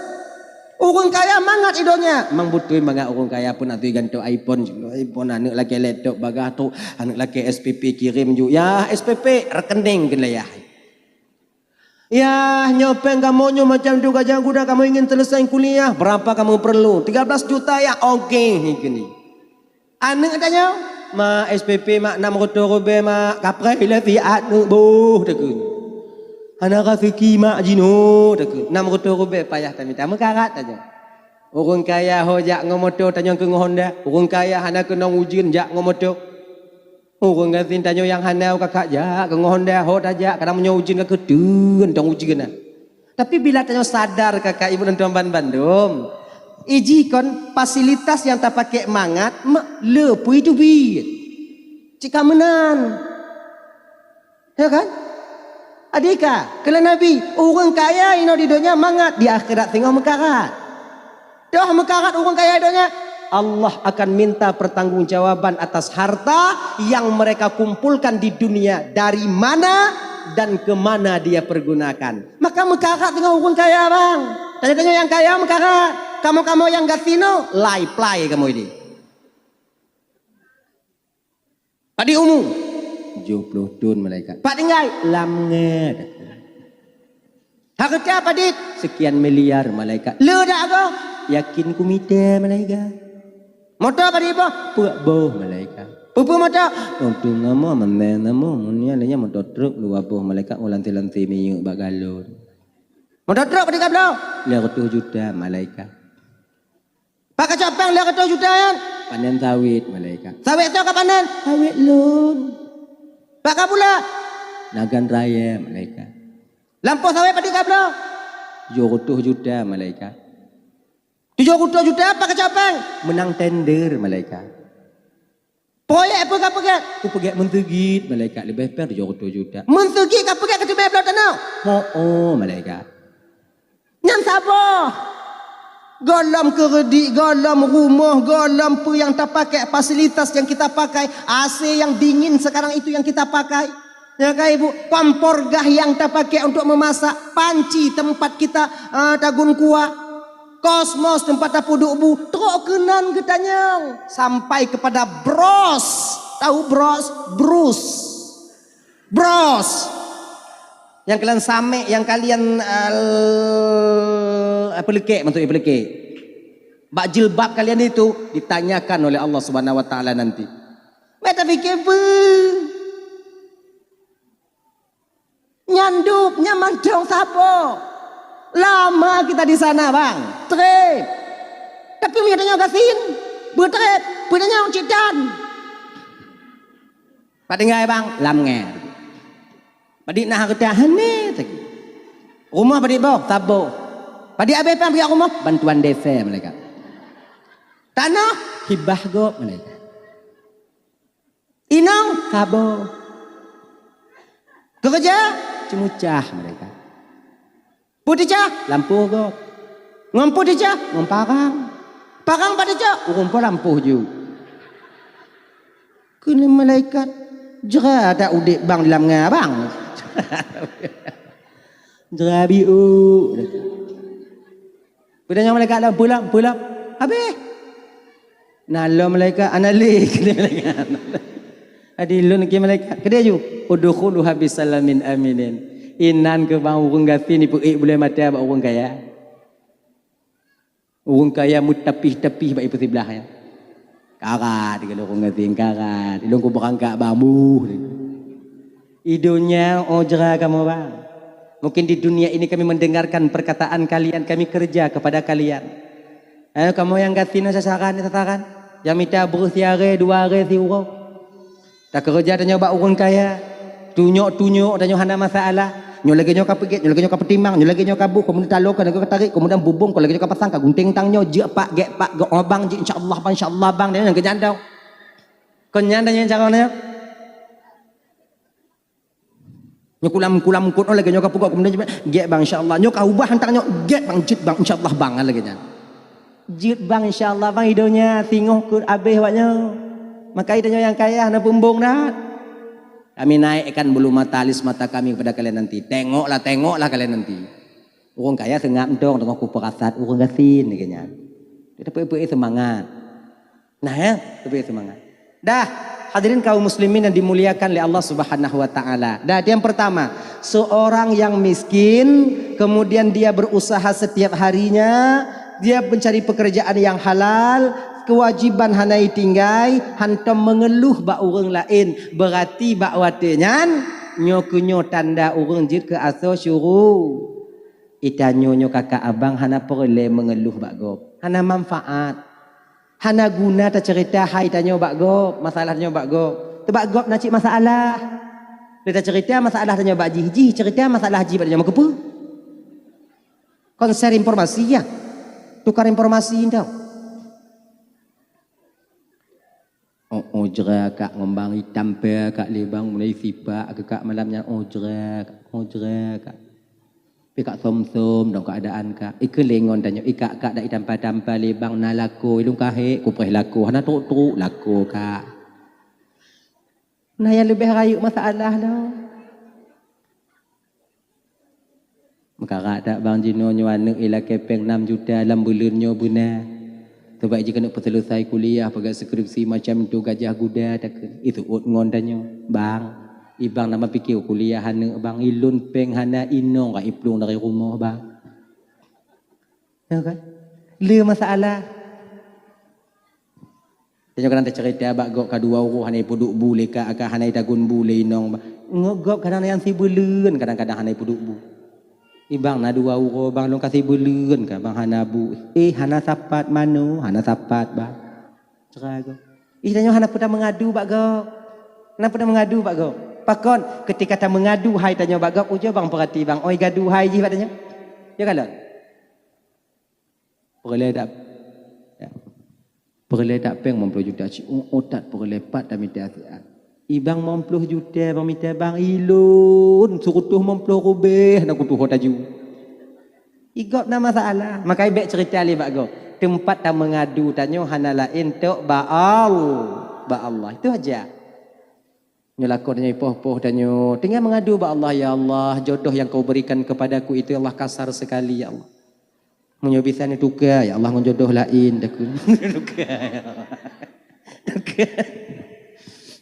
Ureuëng kaya mangat i donya. Memang beutôi mangat ureuëng kaya pun ateueh gantoe iPhone, iPhone, aneuëk lakée laptop bagah tu, aneuëk lakée S P P kirém ju. Yah, S P P, rekening keuneuk yah. Yah, nyoe péng kamoe nyoe macam tu ka jak guna, kamoe ingin selesai kuliah, berapa kamoe perlu? Tiga belas juta yah, oke, keuneuk. Aneuëk tanyoe, "Mak, S P P mak, nam reutôh ribèe mak, kapreh ilée siat aneuëk boh," takheun. "Hana raseuki mak jinoe," oh, takheun. Nam reutôh ribèe payah tamita, meukarat tanyoe. Ureuëng kaya ho jak ngon moto, tanyoe keu ngon Honda. Ureuëng kaya hana keunong ujeuen jak ngon moto. Ureuëng gasien tanyoe nyang hana kakak jak keu ngon Honda, ho tajak, kadang meunyoe ujeuen ka keuteuen tong ujeuen na. Tapi bila tanyoe sadar, kakak ibu dan tuan ban bandum, ijih kon fasilitas nyang tapaké mangat, ma-, le peue teubiet. Cit ka meunan. Ya kan? Adika, kheun lé Nabi, ureuëng kaya inoe di donya mangat, di akhirat singoh meukarat. Toh meukarat ureuëng kaya di donya, Allah akan minta pertanggungjawaban atas harta yang mereka kumpulkan di dunia, dari mana dan ke mana dia pergunakan. Maka meukarat singoh ureuëng kaya, bang. Tanyoe-tanyoe nyang kaya meukarat. Kamoe-kamoe nyang gasien, lai plai kamoe idéh. Padit umu? Tujoh ploh thon, malaikat. Pat tinggai? Lam nge. Hareuta padit? Sekian miliar, malaikat. Le dak goe? Yakin kumita, malaikat. Moto padit boh? Peuet boh, malaikat. Peue-peue moto? Untung nama, manteng nama, meunyoe lé nyan moto truk dua boh, malaikat, ngon lanté-lanté minyeuk bak galon. Moto truk padit ka bloe? Lhèe reutôh juta, malaikat. Pat kacok péng lhèe reutôh juta nyan? Panen sawét, malaikat. Sawét soe ka panen? Sawét lôn. Pat ka pula? Nagan raya, malaikat. Lampôh sawét padit ka bloe? Tujoh reutôh juta, malaikat. Tujoh reutôh juta pat kacok péng? Meunang tender, malaikat. Proyek peue ka peugét? Kupeugét meuseujid, malaikat, leubeh péng tujoh reutôh juta. Meuseujid ka peugét keuteubée bloe tanoh? Ho-oh, malaikat. Nyan saboh. Gohlom keureudit, gohlom rumoh, gohlom peue nyang tapakai, fasilitas nyang kita pakai, A C yang dingin sekarang itu yang kita pakai. Ya kan, Ibu? Kompor gas yang tapakai untuk memasak, panci tempat kita, eh, tagun kuah, kosmos tempat tapeuduek bu, trok keunan geutanyong sampai kepada bros. Tahu bros? Brus. Bros. Nyang kalian samek, nyang kalian, eh, peuleukék, maksudnya peuleukék. Bak jilbab kalian itu ditanyakan oleh Allah Subhanahu wa Taala nanti. Meta pikir beu. Nyan dub, nyan mantong saboh. Lama kita di sana, bang. Trép. Tapi meunyoe tanyoe gasien, beutrép, peue tanyoe cit tan. Pat tinggai, bang? Lam nge. Padit na hareuta? Hana teuka. Rumoh padit boh? Saboh. Padit abéh péng piak rumoh? Bantuan desa, malaikat. Tanoh? Hibah gob, malaikat. Inong? Saboh. Keureuja? Ceumucah, malaikat. Peue teucah? Lampôh gob. Ngon peue teucah? Ngon parang. Parang pat teucok? Ureuëng po lampôh ju. Kheun lé malaikat, "Jra that udép bang di lam nge bang." Jra biôk. Peue tanyong malaikat lom, "Peue lom, peue lom?" Habéh. Na lom malaikat, "Hana lé," kheun lé malaikat. Adi lôn kheun malaikat, "Keudéh ju, udkhuluha bisalamin aminin." Inan keuh bang ureuëng gasien ipeuék buleuen mata bak ureuëng kaya. Ureuëng kaya meutapih-tapih bak ipeusiblah nyan. Karat, kheun lé ureuëng gasien, karat. Ilôn kubeurangkat bak boh. I donya, oh jra kamoe bang. Mungkin di dunia ini kami mendengarkan perkataan kalian, kami kerja kepada kalian. Eh, kamoe nyang gasien sasaran, sasaran. Nyang mita breuh siaré, dua aré, siuroe. Takeureuja tanyoe bak ureuëng kaya, tunyok-tunyok tanyoe hana masalah. Nyoe lagée nyoe ka peugét, nyoe lagée nyoe ka peutimang, nyoe lagée nyoe ka boh, keumudian taloe ka lagée ka tarék, keumudian bubông ka lagée nyoe ka pasang, ka gunténg tang nyoe, jeuet pak, gék pak, geuobang jih, insya Allah bang, insya Allah bang, nyan keujan dong. Kon nyan tanyoe cara nyoe. Nyoe kulam-kulam kot nyoe lagée nyoe ka peugah, keumudian jeuet, gék bang, insya Allah. Nyoe ka ubah hantang nyoe, gék bang, jeuet bang, insya Allah bang, lagée nyan. Jeuet bang, insya Allah bang, i donya singoh keu abéh awak nyoe. Maka i tanyoe nyang kaya hana peumbong that. Kami naikkan bulu mata, alis mata kami kepada kalian nanti. Tengoklah, tengoklah kalian nanti. Ureuëng kaya seungab mantong teungoh kupeurasat ureuëng gasien lagée nyan. Tapi peuék seumangat. Nah ya, tapi seumangat. Dah, hadirin kaum muslimin yang dimuliakan oleh Allah Subhanahu wa taala. Dah, yang pertama, seorang yang miskin, kemudian dia berusaha setiap harinya, dia mencari pekerjaan yang halal, kewajiban hana itinggai, hantom mengeluh bak ureuëng laén, berarti bak watée nyan nyoe keuh nyoe tanda ureuëng jeuet keu asoe syuru. Itanyoe nyoe kakak abang hana peureulée mengeluh bak gob, hana manfaat. Hana guna taceurita hai tanyoe bak gob, masalah tanyoe bak gob. Teubak gob na cit masalah. Lé taceurita masalah tanyoe bak jih, jih ceurita masalah jih bak tanyoe, meukeupeu? Konser informasi ya. Tukar informasi entah. Oh, oh, Ojra kak ngon bang itam pè kak lé bang mulai sipak keu kak malam nyan ojra kak, ojra kak. Pi kak som-som dong keuadaan kak. Ikeu lé ngon tanyoe ikak kak dak itampa-tampa lé bang na lakoe ilung kahé kupreh lakoe hana trok-trok lakoe kak. Na nyang leubeh rayeuk masalah lom. Meukarat that bang jinoe nyoe aneuk ilakée péng nam juta lam buleuen nyoe beuna. Sabab jih keuneuk peuseuleusai kuliah, peugah skripsi macam tu gajah guda takheun. Iseuôt ngon tanyoe, "Bang, ibang na meupiké kuliah aneuk bang, ilôn péng hana inong ka iplueng dari rumoh bang." Ya kan? Le masalah. Tanyoe kadang teucerita bak gob ka dua uroe hana ipeuduek bu lé kak, ka hana itagun bu lé inong. Ngon gob kadang nyang sibeuleuen kadang-kadang hana ipeuduek bu. Ibang na dua uroe bang lôn ka sibeuleuen ka bang hana bu. Eh hana sapat mano, hana sapat bang. Cera gob. Ih tanyoe hana peue tameungadu bak gob. Hana peue tameungadu bak gob. Pakon ketika tameungadu hai tanyoe bak gob ujoe bang peurati bang oi gadu hai jih bak tanyoe. Ya kalon. Peureulée dak, ya. Peureulée dak péng limong ploh juta cit. Oh, otat peureulée pat tamita siat. Ibang limong ploh juta bang mita bang ilôn seurutoh limong ploh rubeh na kutuho taju. Igob na masalah. Makai bék cerita lé bak gob. Teumpat tameungadu tanyoe hana laén tok bak Allah, bak Allah. Itu aja. Nyoe lakoe tanyoe poh-poh tanyoe tinggai meungadu bak Allah, "Ya Allah, jodoh yang Kau berikan kepadaku itu ya Allah kasar sekali ya Allah. Meunyoe bisa neutuka ya Allah ngon jodoh laén takheun." Tuka. Tuka.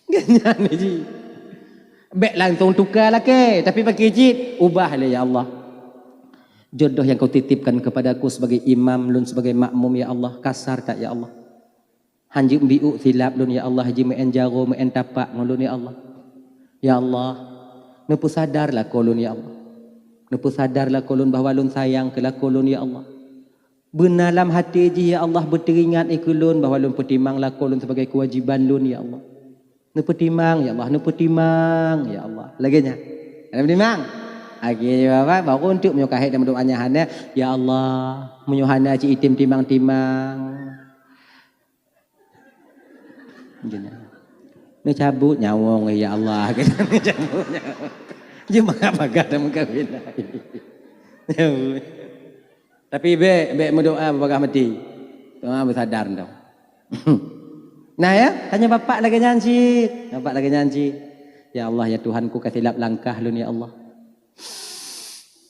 Ganyan ji. Bék langsung tuka lakée, tapi bagi cit ubah lé ya Allah. Jodoh yang Kau titipkan kepadaku sebagai imam lôn sebagai makmum ya Allah kasar that ya Allah. Hanjeuet meubiuk silap lôn ya Allah, jimeu'en jaroe meu'en tapak ngon lôn ya Allah. Ya Allah, neupeusadar lakoe lôn ya Allah. Neupeusadar lakoe lôn bahwa lôn sayang keu lakoe lôn ya Allah. Beuna lam até jih ya Allah beuteuringat keu lôn bahwa lôn peutimang lakoe lôn sibagai keuwajiban lôn ya Allah. Neupeutimang ya Allah, neupeutimang ya Allah. Lagée nyan. Neupeutimang. Lagée bapak baru untuk meunyoe kahét dan meudoa nyan hana, ya Allah, meunyoe hana cit item timang-timang. Neucabut nyawöng ya Allah. Neucabut nyawöng. Jeuet bagah-bagah dan meukawen. Tapi bék bék meudoa bagah mati. Doa beusadar entong. Nah ya, tanyoe bapak lagée nyan cit. Bapak lagée nyan cit. Ya Allah ya Tuhanku ka silap langkah lôn ya Allah.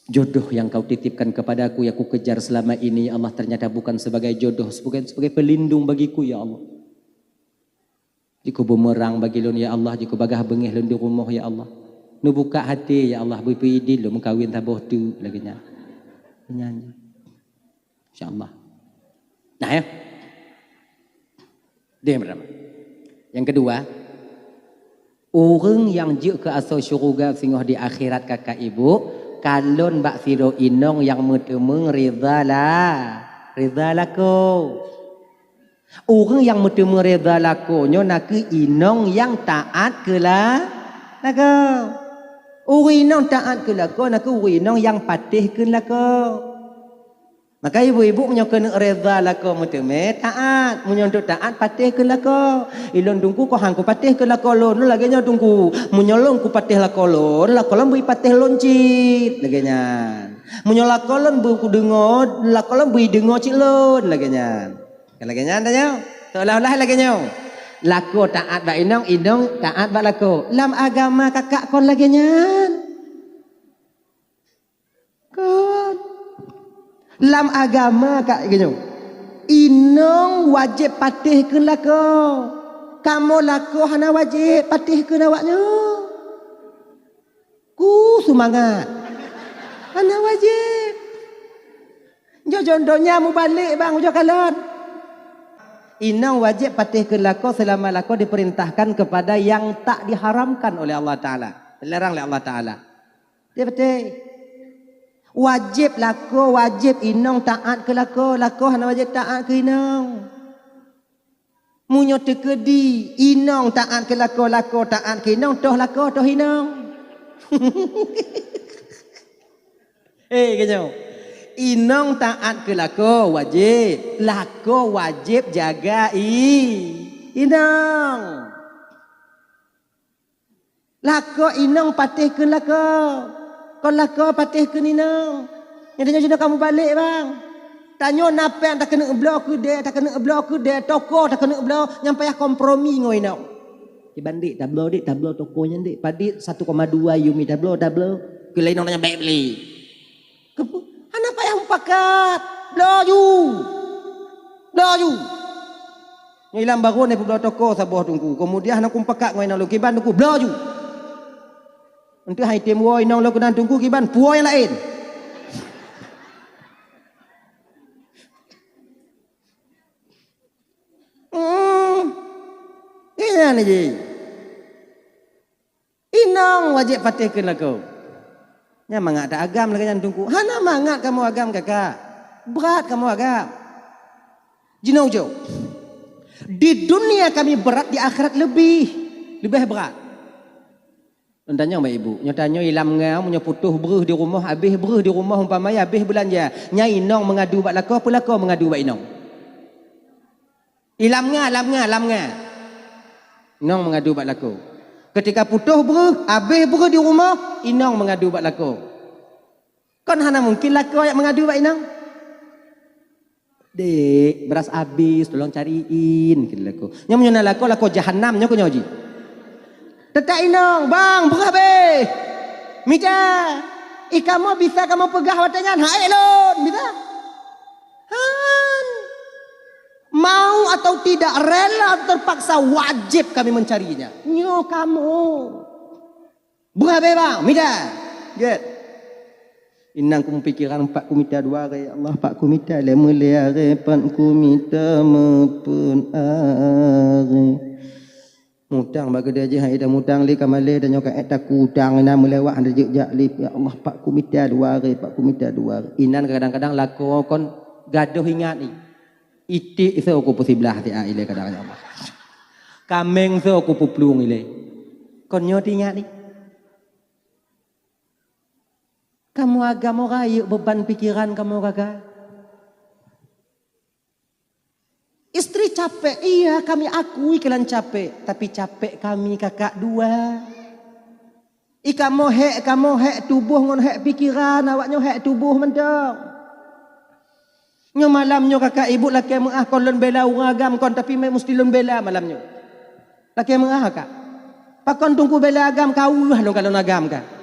Jodoh yang kau titipkan kepadaku yang kukejar selama ini ya Allah ternyata bukan sebagai jodoh, bukan sebagai pelindung bagiku ya Allah. Jikubeumeurang bagi lôn ya Allah, jikubagah beungéh lôn di rumoh ya Allah. Neubuka até ya Allah, beupeue idin lôn meukawen saboh teuk lagée nyan. Nyan. Insya Allah. Nah ya. Dia yang pertama. Yang kedua, ureuëng nyang jeuet keu asoe syeuruga singoh di akhirat kakak ibu, kalon bak sidroe inong nyang meuteumeung ridha la, ridha lakoe. Ureuëng nyang meuteumeung ridha lakoe nyoe na kheueh inong nyang taát keu la, lakoe. Ureuëng inong taát keu lakoe na kheueh ureuëng inong nyang patéh keu lakoe. Maka ibu-ibu meunyoe keuneuk ridha lakoe meuteumé taát, meunyoe untuk taát patéh keu lakoe. Ilôn teungku kok han kupatéh keu lakoe lôn, lagée nyoe teungku. Meunyoe lôn kupatéh lakoe lôn, lakoe lôn bri patéh lôn cit lagée nyan. Meunyoe lakoe lôn bri kudeungoe, lakoe lôn bri deungoe cit lôn lagée nyan. Kan lagée nyan tanyoe? Seolah-olah lagée nyoe. Lakoe taát bak inong, inong taát bak lakoe. Lam agama kakak kon lagée nyan. Kon. Lam agama kak geuh nyoe. Inong wajéb patéh keu lakoe. Kamoe lakoe hana wajéb patéh keu awaknyoe. Ku seumangat. Hana wajéb. Nyoe jon donya mubalek bang ujoe kalon. Inong wajéb patéh keu lakoe seulama lakoe diperintahkan kepada yang tak diharamkan oleh Allah Taala. Dilarang oleh Allah Taala. Dia betul. Wajéb lakoe, wajéb inong taát keu lakoe, lakoe hana wajéb taát keu inong. Meunyoe teukeudi inong taát keu lakoe, lakoe taát keu inong, toh lakoe, toh inong. Eh, keunyoe. Inong taát keu lakoe wajéb, lakoe wajéb jaga i, inong. Lakoe inong patéh keu lakoe, kon lakoe patéh keu inong. Nyang tanyoe jinoe kamoe balek bang. Tanyoe na péng takeuneuk bloe keudè, takeuneuk bloe keudè, toko takeuneuk bloe, nyang payah kompromi ngon inong. Kiban dek tabloe, dek tabloe toko nyan dek. Padit satu koma dua yumi tabloe, tabloe. Keu laén inong nyan bèk beli. Kepu-, hana payah mupakat. Bloe ju. Bloe ju. Nyoe ilam barô nyoe peubloe toko saboh teungku. Kemudian hana kumpakat ngon inong lôn kiban teungku bloe ju. Enteuk hai tem woe inong lôn keunan teungku kiban puwoe nyang laén. Hmm. Inan ji. Inong wajéb patéh keu lakoe. Nyan mangat that agam lagèe nyan teungku. Hana mangat kamoe agam kakak. Brat kamoe agam. Jinoe ujoe. Di dunia kami berat, di akhirat lebih, leubeh brat. Lôn tanyong bak ibu, nyoe tanyoe ilam ngau, meunyoe putôh breuh di rumoh, habéh breuh di rumoh umpama habéh beulanja. Nyan inong meungadu bak lakoe, peue lakoe meungadu bak inong? Ilam nga, lam nga, lam nga. Inong meungadu bak lakoe. Ketika putôh breuh, habéh breuh di rumoh, inong meungadu bak lakoe. Kon hana mungkin lakoe jak meungadu bak inong. "Dek, beras habis, tolong cariin," kheun lakoe. Nyan meunyoe na lakoe, lakoe jahanam nyoe keu nyoe jih. Teutap inong, "Bang, breuh habéh." "Mita, i kamoe bisa kamoe peugah watèe nyan, han ék lôn, bisa?" Han. Mau atau tidak, rela atau terpaksa, wajib kami mencarinya. Nyoe kamoe. Breuh habéh bang, mita. Gét. Inong kumeupikiran, "Pat kumita dua aré, ya Allah, pat kumita lé meulé aré, pat kumita meupeuen aré." Mutang bak keudè jih, hai dah mutang lé ka malèe, tanyoe ka ék takue utang, inan meulewat hana jeuet jak lé. "Ya Allah, pat kumita dua aré, pat kumita dua aré." Inan kadang-kadang lakoe kon gadôh ingat ni. Iték soe ku peusiblah siat ilée kadang nyan. Kaméng soe ku peuplueng ilée. Kon nyoe teuingat ni. Kamoe agam rayeuk beban pikeran kamoe gaga. Istri capek, iya kami akui kalian capek, tapi capek kami kakak dua. I kamoe hék, kamoe hék tuboh ngon hék pikeran, awak nyoe hék tuboh mantong. Nyoe malam nyoe kakak ibu lakée meuáh kon lôn bela ureuëng agam kon, tapi mé musti lôn bela malam nyoe. Lakée meuáh kak. Pakon teungku bela agam ka weueh lôn kalon agam kak.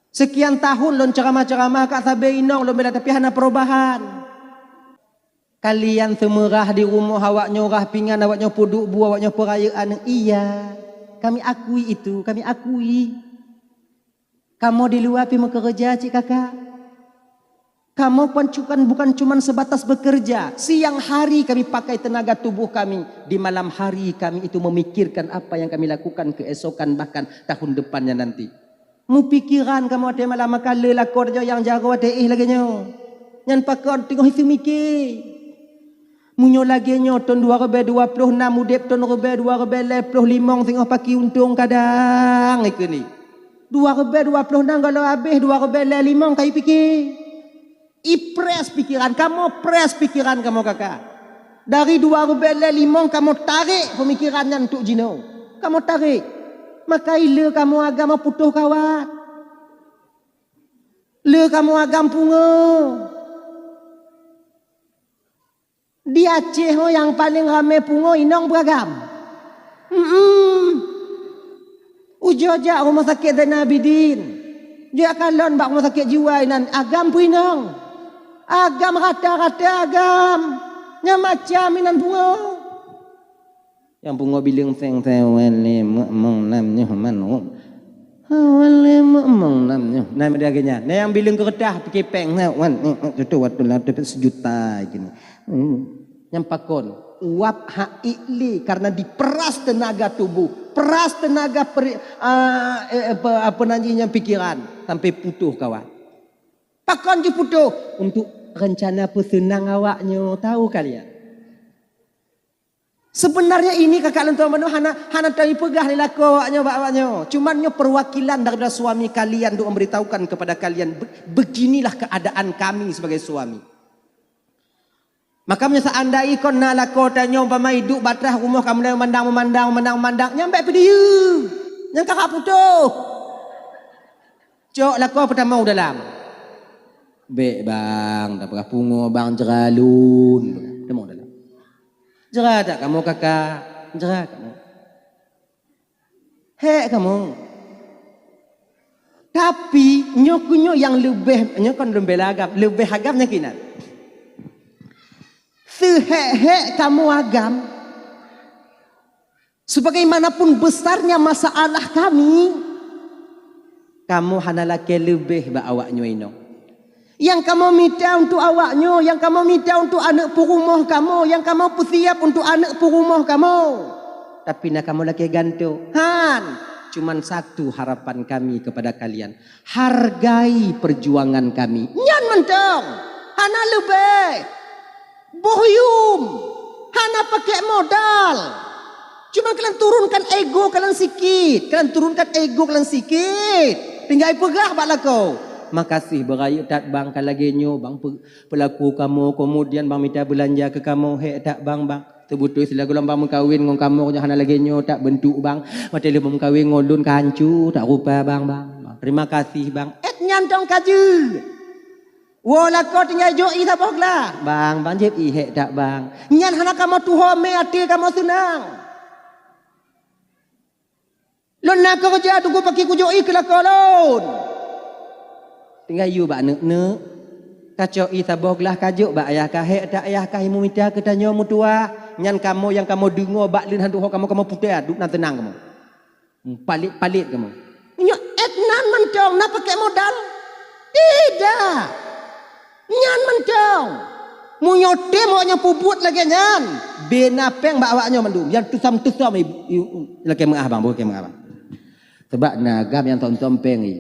Sekian tahun lôn ceramah-ceramah kak sabe inong lôn bela tapi hana perubahan. Kalian seumeurah di rumoh awak nyoe rah pingan awak nyoe peuduek bu awak nyoe peurayeuk aneuëk. Iya, kami akui itu, kami akui. Kamoe di luwa pi meukeureuja cit kakak. Kamoe kon cukan bukan cuman sebatas bekerja. Siang hari kami pakai tenaga tubuh kami. Di malam hari kami itu memikirkan apa yang kami lakukan keesokan bahkan tahun depannya nanti. Meupikiran kamoe watée malam maka le lakoe tanyoe nyang jaroe watée éh lagée nyoe. Nyan pakon teungoh iseumiké. Meunyoe lagée nyoe thon dua ribée dua ploh nam udeb thon ribée dua ribée lhée ploh limong singoh paki untông kadang ikeu ni. Dua ribée dua ploh nam galo habéh dua ribée lhée limong kai piké. Ipress pikiran kamoe, press pikiran kamoe kaka. Dari dua ribée lhée limong kamoe tarek pemikiran nyan untuk jinoe. Kamoe tarek. Maka ile kamoe agama putôh kawat. Le kamoe agam pungoe. Di Aceh ho nyang paleng ramé pungoe inong beuragam. Hmm. Ujoe jak rumoh sakét Zainal Abidin. Jak kalon bak rumoh sakét jiwa inan agam peuinong. Agam rata-rata agam. Nyang macam inan pungoe. Nyang pungoe bileueng seng seng wan lé mong nam nyoh man. Wan lé mong nam nyoh. Nah, meudeh lagée nyan. Nah, nyang bileueng keureutah pike péng na wan, eh, eh, contoh waktu lah dapat sejuta gini. Hmm. Nyang pakon uap hak ik lé karena diperas tenaga tubuh, peras tenaga peri, ah, eh, apa, apa nan jih nyang pikiran sampai putôh kawan. Pakon jih putôh? Untuk rencana peuseunang awak nyoe, tahu kalian? Sebenarnya ini kakak lôn tuan manoe hana, hana tapeugah lé lakoe awak nyoe bak awak nyoe. Cuman nyoe perwakilan daripada suami kalian untuk memberitahukan kepada kalian, be-, beginilah keadaan kami sebagai suami. Maka meunyoe seandai kon na lakoe tanyoe umpama iduek batrah rumoh ka mulai memandang, memandang, memandang, memandang, nyang bék peudiyeu. Nyang ka hak putôh. Cok lakoe peutamong u dalam. Bèk bang, tapeugah pungo bang, jra lôn. Jra that kamoe kakak, jra kamoe. Hèk kamoe. Tapi nyoe keuh nyoe nyang leubeh, nyoe kon lôn bela agam, leubeh agam nyang kinan. Seuhèk-hèk kamoe agam, sebagaimanapun besarnya masalah kami, kamoe hana lakèe leubeh bak awak nyoe inong. Nyang kamoe mita untuk awak nyoe, nyang kamoe mita untuk aneuk peurumoh kamoe, nyang kamoe peusiap untuk aneuk peurumoh kamoe. Tapi na kamoe lakèe gantoe. Han, cuman satu harapan kami kepada kalian. Hargai perjuangan kami. Nyan mantong. Hana leubeh. Boh yum, hana pakèk modal. Cuma kalian turunkan ego kalian sikit, kalian turunkan ego kalian sikit. Tinggai peugah bak lakoe, "Makasih beurayeuk that bang ka lagèe nyoe bang pe-, peulaku kamoe, kemudian bang mita beulanja keu kamoe, hèk that bang, bang. Seubeutôi sila gohlom bang meukawen ngon kamoe nyoe hana lagèe nyoe that beuntuk bang. Watèe lheuh meukawen ngon lôn ka hanco that rupa bang, bang. Terima kasih bang." Èt nyan dong ka jeuet. Woe lakoe tinggai jok ié saboh glah. "Bang, bang jieb ié hèk that bang." Nyan hana kamoe tuho mé até kamoe seunang. "Lôn na keureuja teungku paki kujok ié keu lakoe lôn." Tinggai yue bak neuk-neuk. Kacok ié saboh glah kajok bak ayah kah, "Hèk that ayah kah, ié mita keu tanyoe meutuwah." Nyan kamoe nyang kamoe deungoe bak lôn han tuho kamoe, kamoe putéh, duek na seunang kamoe. Palet-palet kamoe. Meunyoe èt nan mantong na pakèk modal? Tidak. Nyan mantong. Meunyoe tem awak nyan peubuet lagèe nyan, beu na pèng bak awak nyoe mandum. Nyang tusam-tusam i-, i-, lakèe meu'ah bang, lakèe meu'ah bang. Sabab na agam nyang som-som pèng i.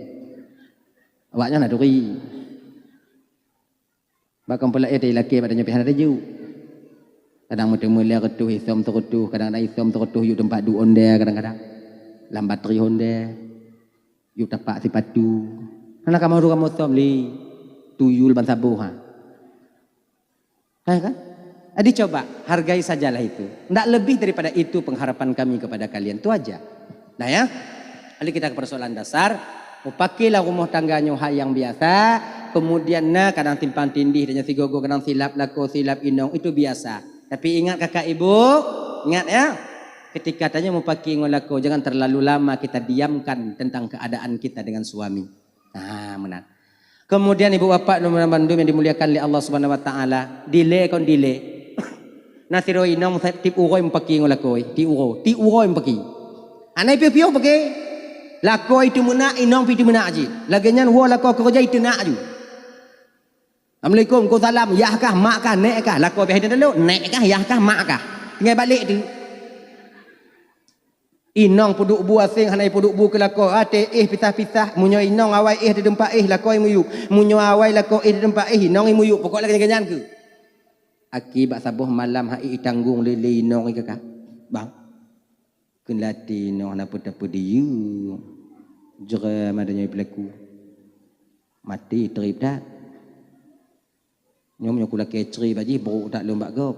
Awak nyan na turi. Bak kampung laén tadi lakèe bak tanyoe pih hana taju. Kadang meuteumé lhèe reutôh, isom seureutôh, kadang-kadang isom seureutôh yue teumpat duek honda kadang-kadang. Lam batri honda, yue tapak sipatu. Hana kamoe duek kamoe som lé. Tuyul ban saboh ha. Kan, kan? Jadi coba, hargai sajalah itu. Ndak lebih daripada itu pengharapan kami kepada kalian. Itu aja. Nah ya, kembali kita ke persoalan dasar. Mupakailah rumoh tangga nyoe hal nyang biasa, kemudian na kadang timpang tindih dan sigoe-goe kadang silap lakoe silap inong, itu biasa. Tapi ingat kakak ibu, ingat ya, ketika tanyoe mupakai ngon lakoe, jangan terlalu lama kita diamkan tentang keadaan kita dengan suami. Nah, meunan. Kemudian ibu bapak dan bandum yang dimuliakan oleh Allah Subhanahu wa taala, dilèe kon dilèe. Na sidroe inong tiep uroe mupaki ngon lakoe, tiep uroe, tiep uroe mupaki. Hana piôh-piôh paki. Lakoe teumeunak, inong pih teumeunak cit. Lagèe nyan woe lakoe keureuja teumeunak ju. "Assalamualaikum, waalaikumsalam, yah kah, mak kah, nèk kah?" Lakoe pih hana talo, nèk kah, yah kah, mak kah. Tinggai balek tu. Inong peuduek bu aséng hana peuduek bu keu lakoe, até éh pisah-pisah. Meunyoe inong awai éh di teumpat éh, lakoe muyueb. Meunyoe awai lakoe éh di teumpat éh, inong muyueb. Pokok lagèe nyan keuh. Aki bak saboh malam hai itanggong lé, lé inong i kakak. Bang, kheun latèe inong hana peue-peue diyue. Jeuram adoe nyoe peulaku. Maté trép that. Nyoe meunyoe kulakèe cré bak jih, brok that lôn bak gob.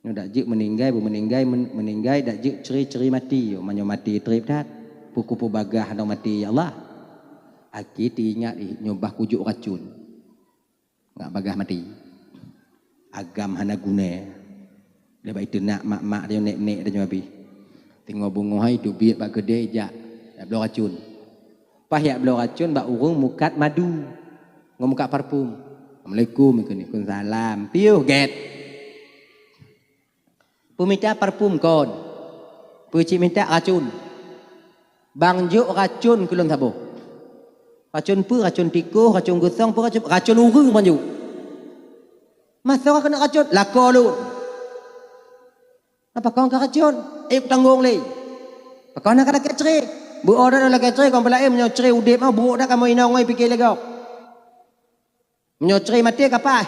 Nyoe dak jeuet meuninggai, beu meuninggai, men-, meuninggai dak jeuet cré-cré maté. Meunyoe maté trép that, peue kupeubagah nyoe maté, ya Allah. Akhé teuingat ih, nyoe bah kujok racun. Ngat bagah maté. Agam hana guna. Leubeh teunak mak-mak tanyoe, nèk-nèk tanyoe abéh. Teungoh beungoh hai teubiet bak keudè jak, jak bloe racun. Paih jak bloe racun bak ureueng mukat madu ngon mukat parfum. "Assalamualaikum," ikheun, "Waalaikumsalam." Piôh gèt. Peumita parfum kon. Peucit mita racun. "Bang jok racun keu lôn saboh." "Racun peue? Racun tikôh, racun geusong, peue racun?" "Racun ureueng bang jok." "Masa keuneuk racun?" "Lakoe lôn." "Napa kon keu racun?" "Ayo kutanggong lé." "Pakon na ka lakèe cré?" "Beu oe that lakèe cré, kon peulaén meunyoe cré udép mah, brok that kamoe inong ngon pike lé gob. Meunyoe cré maté ka paih.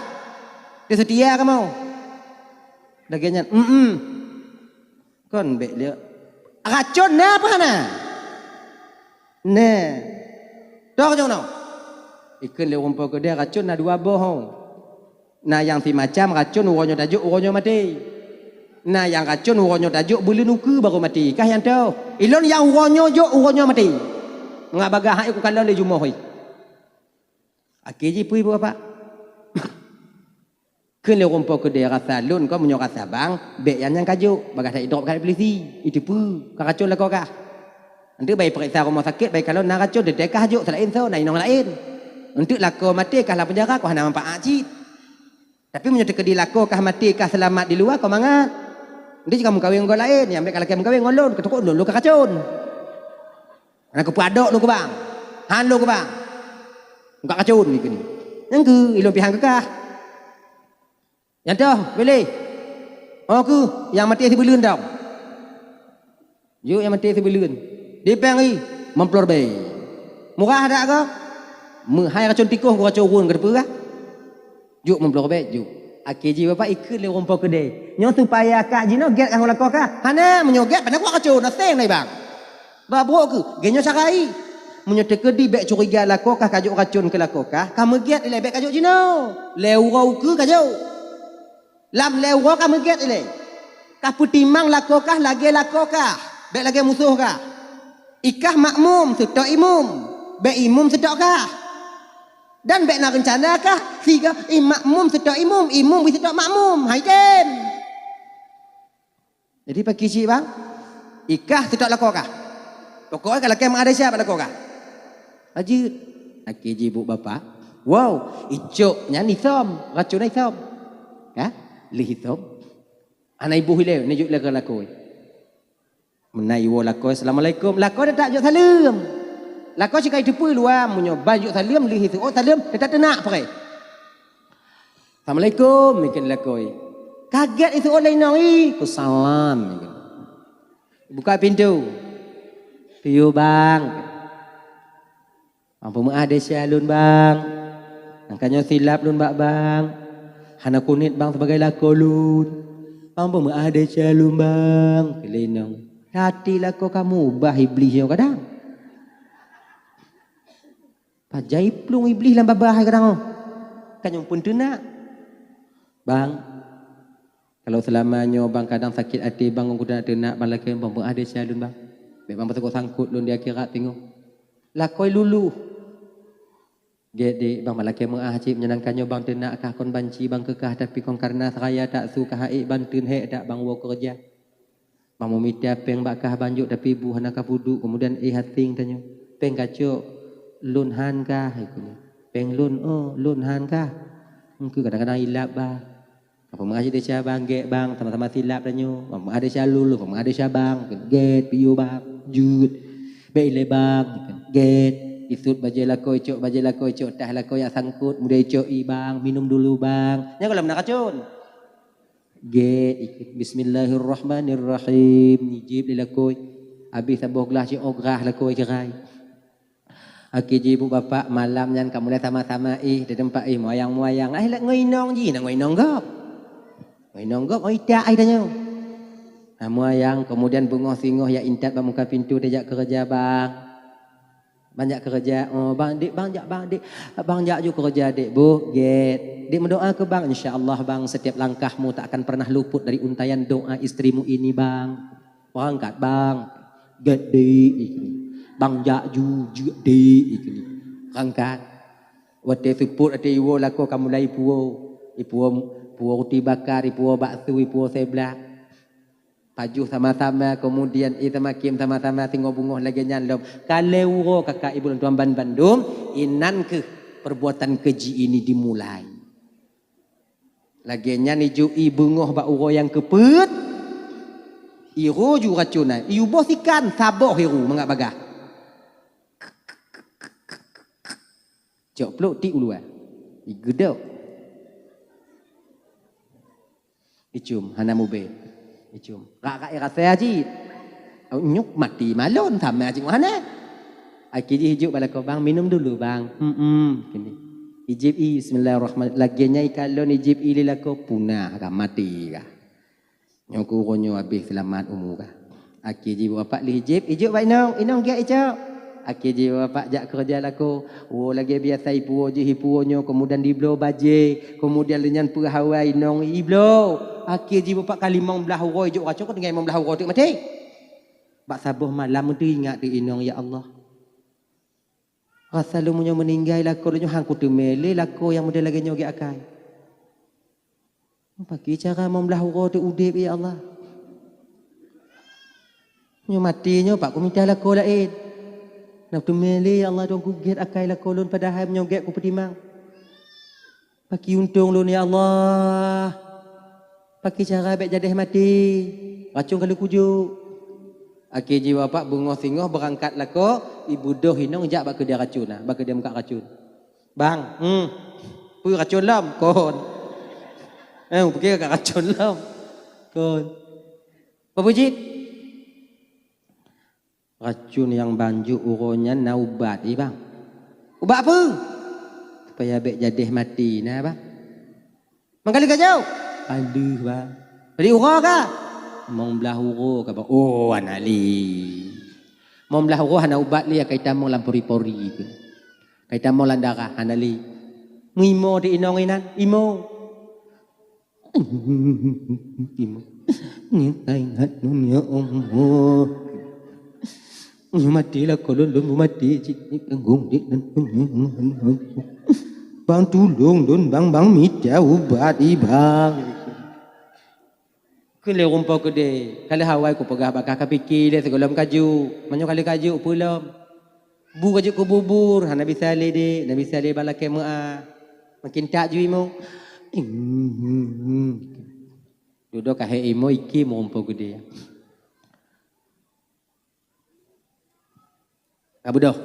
Teusetia kamoe." Lagèe nyan, "Em-em." Kon bèk lé. "Racun na peue hana?" "Na." "Toh racun nyoe?" Ikheun lé ureueng po keudè, "Racun na dua boh." Na nyang simacam racun uroe nyoe tajok, uroe nyoe maté. Na nyang racôn uroe nyoe tajok beuleuen ukeue barô maté, kah nyang toh. Ilôn nyang uroe nyoe jok uroe nyoe maté. Mangat bagaih hai kukalon lé jumoh hai. Akhé jih peue bapak? Kheun lé ureuëng po keudè rasa lôn kon meunyoe rasa bang, bék nyang nyan kajok, bagaih that idrop keu polisi, iteupeue, ka racôn lakoe kah. Eunteuk bai peuriksa rumoh sakét, bai kalon na racôn, teuntèe kah jok seulaén soe, na inong laén. Eunteuk lakoe maté kah lam peunjara, kah hana manfaat cit. Tapi meunyoe teukeudi lakoe kah maté kah seulamat di luwa, kah mangat. Eunteuk jih ka meukawen ngon laén, nyang bék ka lakèe meukawen ngon lôn, keu teuka lôn, lôn ka racôn. Hana keupeue adok lôn keu bang. Han lôn keu bang. Ka racôn ni keunoe. Nyang keu ilôn pih han keu kah. Nyang toh, pilih. Oh keuh, nyang maté sibeuleuen dong. Jok nyang maté sibeuleuen. Di péng i, limong ploh ribèe. Murah dak kah? Meuhai racôn tikôh, keu racôn ureuëng keu teupeue kah? Jok limong ploh ribèe, jok. Akhé jih bapak ikheun lé ureuëng po keudè. Nyoe supaya kah jinoe gét kah ngon lakoe kah? Hana, meunyoe gét, pane kuat racôn, na seng na ibang. Bah brok keuh, geuh nyoe cara i. Meunyoe teukeudi bék curiga lakoe kah kajok racôn keu lakoe kah, ka meugét ilèe bék kajok jinoe. Lhèe uroe ukeue kajok. Lam lhèe uroe ka meugét ilèe. Ka peutimang lakoe kah lagèe lakoe kah, bék lagèe musoh kah. Ikah makmum, seutôt imum, bék imum seutôt kah. Dan bék na reuncana kah sigoe i makmum seutôt imum, imum bri seutôt makmum. Hai tem. Jadi pakri cit bang, ikah seutôt lakoe kah. Pokoknya ka lakèe meuadesya bak lakoe kah. Lanjut. Akhé jih buet bapak. Wow, icok nyan isom, racôn isom. Kah? Lheuh isom. Hana iboh ilèe, neujok lé keu lakoe. Meunan iwoe lakoe, "Assalamualaikum." Lakoe teutap jok saleuem. Lakoe cit ka iteupeue luwa, meunyoe ban jok saleuem, lheuh iseuôt saleuem, teutap teunak preh. "Assalamualaikum," ikheun lakoe. Kagét iseuôt lé inong i, "Waalaikumsalam," ikheun. Buka pintoe. "Piye bang?" "Bang peumeu'ah desya lôn bang. Nyang ka nyoe silap lôn bak bang. Hana keuneuk bang sibagai lakoe lôn. Bang peumeu'ah desya lôn bang," kheun lé inong. Até lakoe ka mubah iblih nyoe kadang. Pajan iplueng iblih lam babah hai kadang oh. Ka nyoe peunteunak. "Bang, kalau seulama nyoe bang kadang sakét até bang ngon kuteunak-teunak bang lakèe bang peumeu'ah desya lôn bang. Bék bang beusangkot-sangkot lôn di akhirat teungoh." Lakoe luluh. "Gét dék bang, bang lakèe meu'ah cit, meunyoe nangka nyoe bang teunak kah kon banci bang keu kah, tapi kon kareuna seraya tak su kah ha'ék bang teun hék dak bang woe keureuja. Bang meumita péng bak kah bang jok tapi bu hana kah peuduek, keumudian éh aséng tanyoe. Péng kacok lôn han kah," ikheun. "Péng lôn oh, lôn han kah." Engkeu kadang-kadang ilap bang. Ka peumeu'ah cit desya bang, gét bang, sama-sama silap tanyoe. Bang peumeu'ah desya lôn, lôn peumeu'ah desya bang, gét, piye bang, jeuet. Bék ilèe bang, gét. Isut bajèe lakoe icok, bajèe lakoe icok, tah lakoe jak sangkot, keumudian icok i bang, "Minum dulu bang." Nyan goh lom na racôn. Gét, ikheun, "Bismillahirrahmanirrahim." Ijép lé lakoe. Abéh saboh glah cit ograh lakoe cerai. Akhé jih ibu bapak malam nyan ka mulai sama-sama ih di teumpat ih muayang-muayang. Ai lét ngon inong jih, na ngon inong gob. Ngon inong gob, oh itak ai tanyoe. Ha, muayang, keumudian beungoh singoh jak intat bak muka pintoe, "Tajak keureuja bang. Bang jak keureuja." "Oh bang, dék bang jak bang, dék. Bang jak ju keureuja dék." "Boh gét. Dék meudoa keu bang." "Insya Allah bang, setiap langkahmu tak akan pernah luput dari untaian doa istrimu ini bang." "Beurangkat bang." "Gét dék," ikheun. "Bang jak ju, jeuet dék," ikheun. Beurangkat. Watèe seupôt até iwoe lakoe ka mulai ipuwoe. Ipuwoe, ipuwoe ruti bakar, ipuwoe bakso, ipuwoe seblak. Pajoh sama-sama, keumudian ih teumakém sama-sama singoh beungoh lagèe nyan lom. Ka lhèe uroe kakak ibu lôn tuan ban bandum, inan kheueh perbuatan keji ini dimulai. Lagèe nyan ijok i beungoh bak uroe nyang keupeuet, iru ju racun nyan, iyue boh sikan, saboh iru mangat bagaih. Cok plôk tiek u luwa. Igeudok. Icum, hana mubé. Icum. Rak-rak irasa cit. Awak nyuk mati malon sama cit hana. Akhé jih ijok bak lakoe, "Bang, minum dulu, Bang." "Hmm, hmm." Kini. Ijép i, "Bismillahirrahmanirrahim." Lagèe nyan ikalon ijép i lé lakoe, punah kah, mati kah. Nyoe keu uroe nyoe habéh seulamat umu kah. Akhé jih ibu bapak lheuh ijép, ijok bak inong, inong giat icok. Akhé jih bapak jak keureuja lakoe. Woe lagèe biasa ipuwoe jih ipuwoe nyoe, keumudian dibloe bajèe, keumudian lheueh nyan peuhawai inong ibloe. Akhé jih bapak ka limong blaih uroe ijok racôn, ka tinggai limong blaih uroe teuk maté. Bak saboh malam teuingat teuh inong, "Ya Allah, rasa lôn meunyoe meuninggai lakoe lôn nyoe, han kuteumé lé lakoe nyang model lagèe nyoe gét akai." Pakri cara limong blaih uroe teuk udép, ya Allah. Nyoe maté nyoe, pat kumita lakoe laén. Nah, teumé lé, ya Allah, dong kugét akai lakoe lôn, padahai meunyoe gét kupeutimang, pakri untông lôn, ya Allah. Pakri cara bèk jadèh maté. Racôn ka lheueh kujok. Akhé jih bapak beungoh singoh beurangkat lakoe, ibeudôh inong jak bak keudè racôn, nah, bak keudè meukat racôn. "Bang, hmm, peue racôn lom?" "Kon." "Eh, peue ka racôn lom?" "Kon." "Peue jih?" "Racôn nyang bang jok uroe nyan na ubat, eh, Bang." "Ubat peue?" "Supaya bèk jadèh maté na, Bang." "Mangkali ka jok?" "Ka lheueh, Bang." "Bri uroe ka?" "Limong blaih uroe ka, Bang." "Oh, hana lé. Limong blaih uroe hana ubat lé, ka itamong lam pori-pori keuh. Ka itamong lam darah, hana lé." Meuimo di inong inan, imo. Imo. Ngieng ingat lôn, ya Allah. Nyoe maté lakoe lôn, lôn maté cit. Bang, tulông lôn, Bang, Bang, mita ubat, i Bang. Kheun lé rumpok keudè, ka lheueh awai kupeugah bak kah, ka pike lé sigohlom kajok. Meunyoe ka lheueh kajok, peue lom? Bu kajok keu bubur, hana bisa lé, Dek, hana bisa lé, bak lakèe meu'ah. Makin tak ju imo. Dudoe ka hé imo, iké rumpok keudè. Ka beudôh.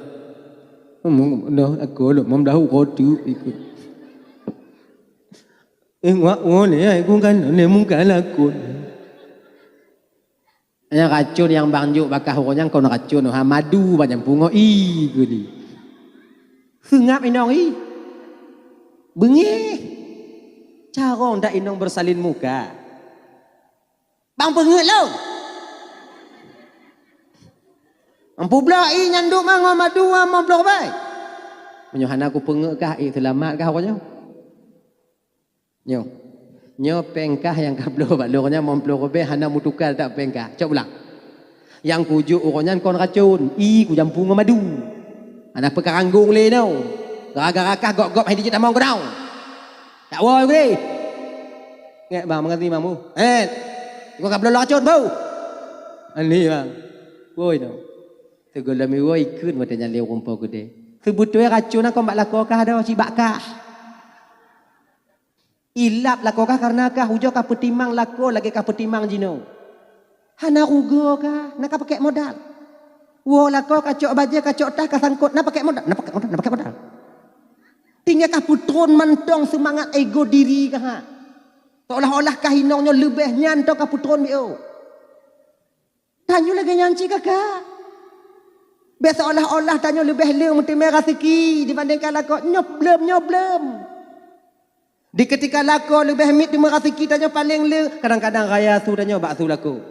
Meudoh, aku lôn meudoh uroe teuk ikôt. Eh, wak woe lé, ai, ku kan lé muka lakoe. Nyang racôn nyang bang jok bak kah uroe nyan kon racôn, ha, madu bak nyang pungo, i, geuh ni. Seungab inong, i. Beungéh. Carông that inong bersalin muka. Bang peungeuet lôn. Ampubloe i nyan duek ma ngon madu ma limong ploh ribèe. Meunyoe hana kupeungeuet kah, i, seulamat kah uroe nyoe? Nyoe. Nyoe péng kah nyang kabloe bak lôn nyan limong ploh ribèe hana meutuka that péng kah. Cok ulang. Nyang kujok uroe nyan kon racôn, i, kujampu ngon madu. Hana peukaranggong lé nyoe. Gara-gara kah gop-gop hai dijeuet tamong keunoe. Tak woe, Gurèe. Ngèk, Bang, meungaji, Bang, bu. Eh, gua ka bloe racôn, bu. Ani, Bang. Woi, no. Teugolom iwoe ikheun watèe nyan lé rumpok keudè. Seubeutôi racôn nyan kon bak lakoe kah, adoe, cit bak kah. Ilab lakoe kah kareuna kah, ujoe ka peutimang lakoe lagèe ka peutimang jinoe. Hana rugoe kah, na ka pakèk modal. Woe lakoe ka cok bajèe, ka cok tas, ka sangkot, na pakèk modal, na pakèk modal, na pakèk modal. Tinggai ka peutron mantong seumangat ego diri kah. Seolah-olah kah inong nyoe leubeh nyan teuh ka peutron beu. Tanyoe lagèe nyan cit kakak. Bèk seolah-olah tanyoe leubeh le meuteumé raseuki dibandingkan lakoe. Nyoe bleuem, nyoe bleuem. Di keutika lakoe leubeh miet teumé raseuki, tanyoe paleng le. Kadang-kadang raya su tanyoe bak su lakoe.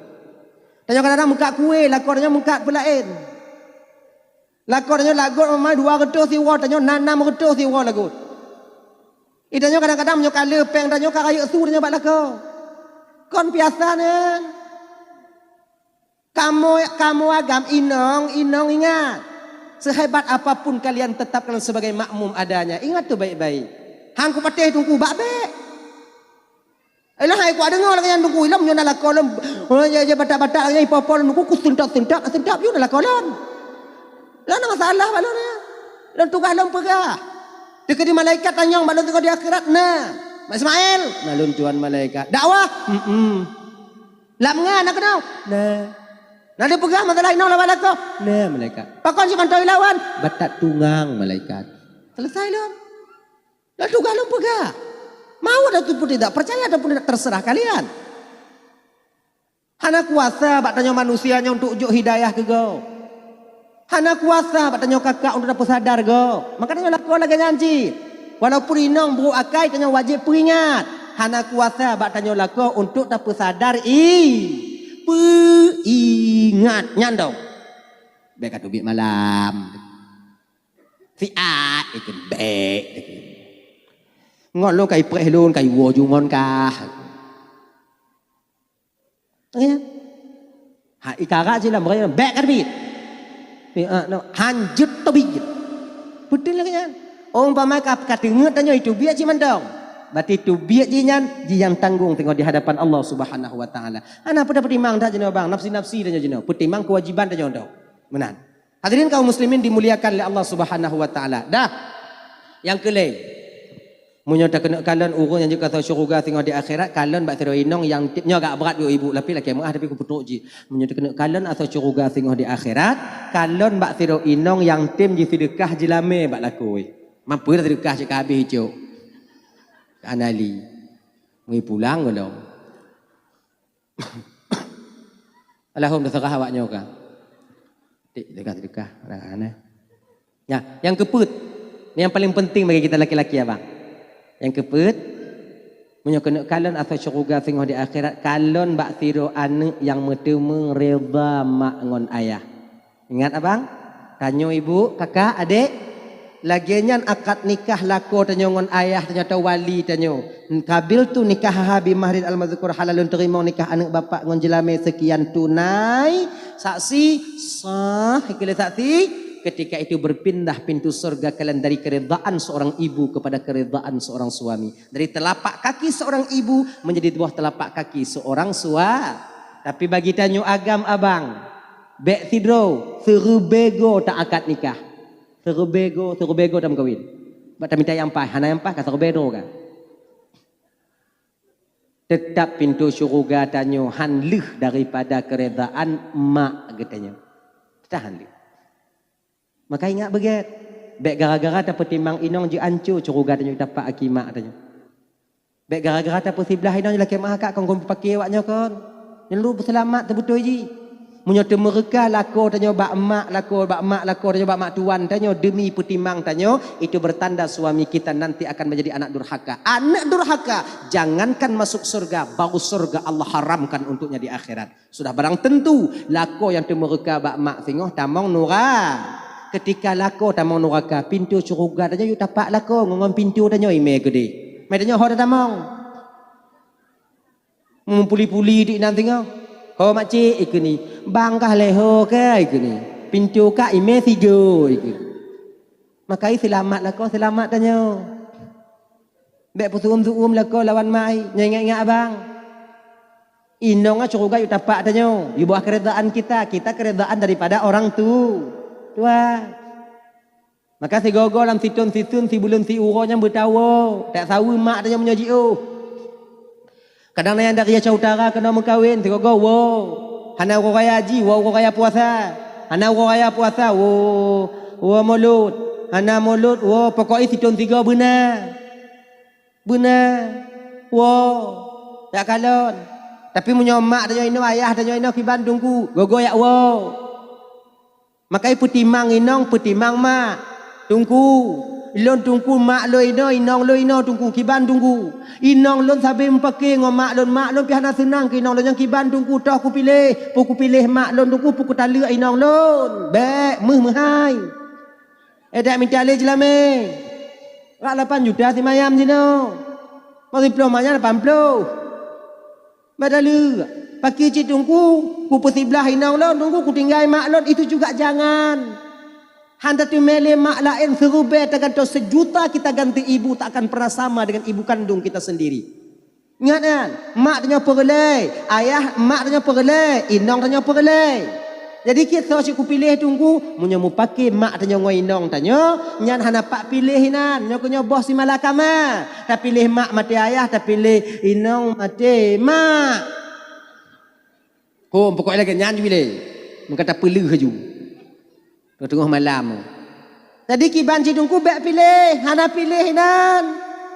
Tanyoe kadang-kadang meukat kué, lakoe tanyoe meukat peulaén. Lakoe tanyoe lagot meumai dua reutôh siwoe, tanyoe na nam reutôh siwoe lagot. I tanyoe kadang-kadang meunyoe ka le péng tanyoe ka rayeuk su tanyoe bak lakoe. Kon piasa nyan. Kamoe, kamoe agam inong, inong ingat. Sehebat apapun kalian tetap kalian sebagai makmum adanya. Ingat tu baik-baik. Han kupatéh teungku bak bèk. Ilah hai kudeungoe lagèe nyan teungku, ilom nyoe na lakoe lom. Oh, ya, ya, batak-batak lagèe nyan ipo-po lom teungku, kuseuntok-seuntok, seuntok yue na lakoe lom. Lôn na masalah bak lôn nyan. Lôn tugaih lôn peugah. Teukeudi malaikat tanyong bak lôn teungoh di akhirat, na. Mak Ismail, na lôn tuan malaikat. Dakwah, hmm. Lam nyan na keunoe? Na. Na dipeugah masalah inong laba lakoe? Na, malaikat. Pakon cit mantong ilawan? Batat tungang, malaikat. Selesai lom. Dah tugaih lôn peugah. Mau ataupun tidak, percaya ataupun tidak, terserah kalian. Hana kuasa bak tanyoe manusia nyoe untuk jok hidayah keu gob. Hana kuasa bak tanyoe kakak untuk tapeusadar gob. Maka tanyoe lakoe lagèe nyan cit. Walaupun inong brôk akai, tanyoe wajéb peuingat. Hana kuasa bak tanyoe lakoe untuk tapeusadar i, peuingat nyan dong. Bèk ka teubiet malam. Siat, ikheun bèk, ikheun. Ngon lôn ka ipreh lôn, ka iwoe ju ngon kah. Ya. Ha, ikarat silam, bèk ka teubiet. Ya, no, hanjeuet teubiet. Beutôi lagèe nyan. Umpama ka, ka teungeut tanyoe, teubiet cit mantong. Berarti teubiet jih nyan, jih nyang tanggong teungoh di hadapan Allah Subhanahu wa Taala. Hana peue tapeutimang that jinoe bang, nafsi-nafsi tanyoe jinoe. Peutimang keuwajiban tanyoe dong. Meunan. Hadirin kaum muslimin dimuliakan lé Allah Subhanahu wa Taala. Dah. Nyang keulhèe. Meunyoe takeuneuk kalon ureueng nyang jeuet keu asoe syeuruga singoh di akhirat, kalon bak sidroe inong nyang tem, nyoe agak brat yôh ibu, tapi lakèe meu'ah tapi kupeutrok jih. Meunyoe takeuneuk kalon asoe syeuruga singoh di akhirat, kalon bak sidroe inong nyang tem jiseudeukah jilamé bak lakoe. Mampu dah seudeukah cit ka habéh icok. Ka na li. Mui pulang gohlom. Alahom teuseurah awak nyoe ka. Tik, teuka, teuka. Nah, aneh. Nah, nyang keupeuet, ni nyang paling penting bagi kita laki-laki, abang. Nyang keupeuet, meunyoe keuneuk kalon asoe syeuruga singoh di akhirat, kalon bak sidroe aneuk nyang meuteumé reda mak ngon ayah. Ingat, abang, tanyoe ibu, kakak, adek, lagèe nyan akad nikah lakoe tanyoe ngon ayah tanyoe atau wali tanyoe. Qabiltu nikahaha bi mahrin al-madzkur, hana lôn teurimong nikah aneuk bapak ngon jeulamé seukian tunai, saksi, sah, ikheun lé saksi, ketika itu berpindah pintu surga kalian dari keridaan seorang ibu kepada keridaan seorang suami. Dari telapak kaki seorang ibu menjadi di bawah telapak kaki seorang sua-, tapi bagi tanyoe agam, abang, bèk sidroe, siribèe goe ta akad nikah. Siribèe goe, siribèe goe tameukawen. Bak tamita nyang paih, hana nyang paih ka siribèe droe ka. Teutap pintoe syeuruga tanyoe han lheueh daripada keuredaan mak geutanyoe. Teutap han lheueh. Maka ingat beugèt, bèk gara-gara tapeutimang inong jeuet anco syeuruga tanyoe tapak aki mak tanyoe. Bèk gara-gara tapeusiblah inong jeuet lakèe meu'ah ka kon, kon peupaké awak nyoe kon. Nyan lôn peuseulamat teubeutôi jih. Meunyoe teumeureuka lakoe tanyoe bak mak lakoe, bak mak lakoe tanyoe, bak mak tuan tanyoe demi peutimang tanyoe, itu bertanda suami kita nanti akan menjadi anak durhaka. Aneuk durhaka, jangankan masuk surga, baru surga Allah haramkan untuknya di akhirat. Sudah barang tentu, lakoe nyang teumeureuka bak mak singoh tamong nura-, keutika lakoe tamong nuraka, pintoe syeuruga tanyoe yue tapak lakoe ngon, ngon pintoe tanyoe imè keudeh. Mè tanyoe ho tatamong. Meupuli-puli di inan singoh. "Ho makcik," ikheun ni. "Bang kah lé ho ka," ikheun ni. "Pintoe ka imè sigoe," ikheun. Maka seulamat lakoe, seulamat tanyoe. Bèk peusu'um-su'um lakoe lawan mak, nyoe ingat-ingat abang. Inong syeuruga yue tapak tanyoe, yue bak keuredaan kita, kita keuredaan daripada orang tu-, tua. Maka sigoe-goe lam sithon-sithon, sibuleuen siuroe nyan beutawoe, tasaweue mak tanyoe meunyoe jiôh. Kadang na nyang dari Aceh Utara keunoe meukawen, sigoe-goe woe. Hana uroe raya haji, woe uroe raya puasa. Hana uroe raya puasa, woe, woe mulod. Hana mulod, woe, pokok jih sithon sigoe beuna. Beuna, woe, jak kalon. Tapi meunyoe mak tanyoe inoe, ayah tanyoe inoe kiban teungku, goe-goe jak woe. Maka peutimang inong, peutimang mak. Teungku, lôn teungku, mak lôn inoe, inong lôn inoe teungku, kiban teungku. Inong lôn sabe meupaké ngon mak lôn, mak lôn pih hana seunang keu inong lôn, nyan kiban teungku, toh kupiléh, peu kupiléh mak lôn teungku, peu kutaleuek inong lôn. Bèk, meuh meuhai. Eh, dak mita lé jeulamé. Rak lapan juta simayam jinoe. Mau siploh mayam lapan ploh. Badaleuek, pakri cit teungku, kupeusiblah inong lôn, teungku kutinggai mak lôn, itu juga jangan. Han tateumé lé mak laén seuribèe tagantoe, sejuta kita ganti ibu, tak akan pernah sama dengan ibu kandung kita sendiri. Ingat nyan, mak tanyoe peureulèe, ayah, mak tanyoe peureulèe, inong tanyoe peureulèe. Jadi, kisoe cit kupiléh teungku, meunyoe meupaké mak tanyoe ngon inong tanyoe, nyan hana pat piléh inan, nyoe keuh nyoe boh si malakama. Tapiléh mak maté ayah, tapiléh inong maté mak. Hom, pokok lagèe nyan ju piléh. Meuka tapeuleuh laju. Teungoh malam. Jadi kiban cit teungku bèk piléh, hana piléh inan.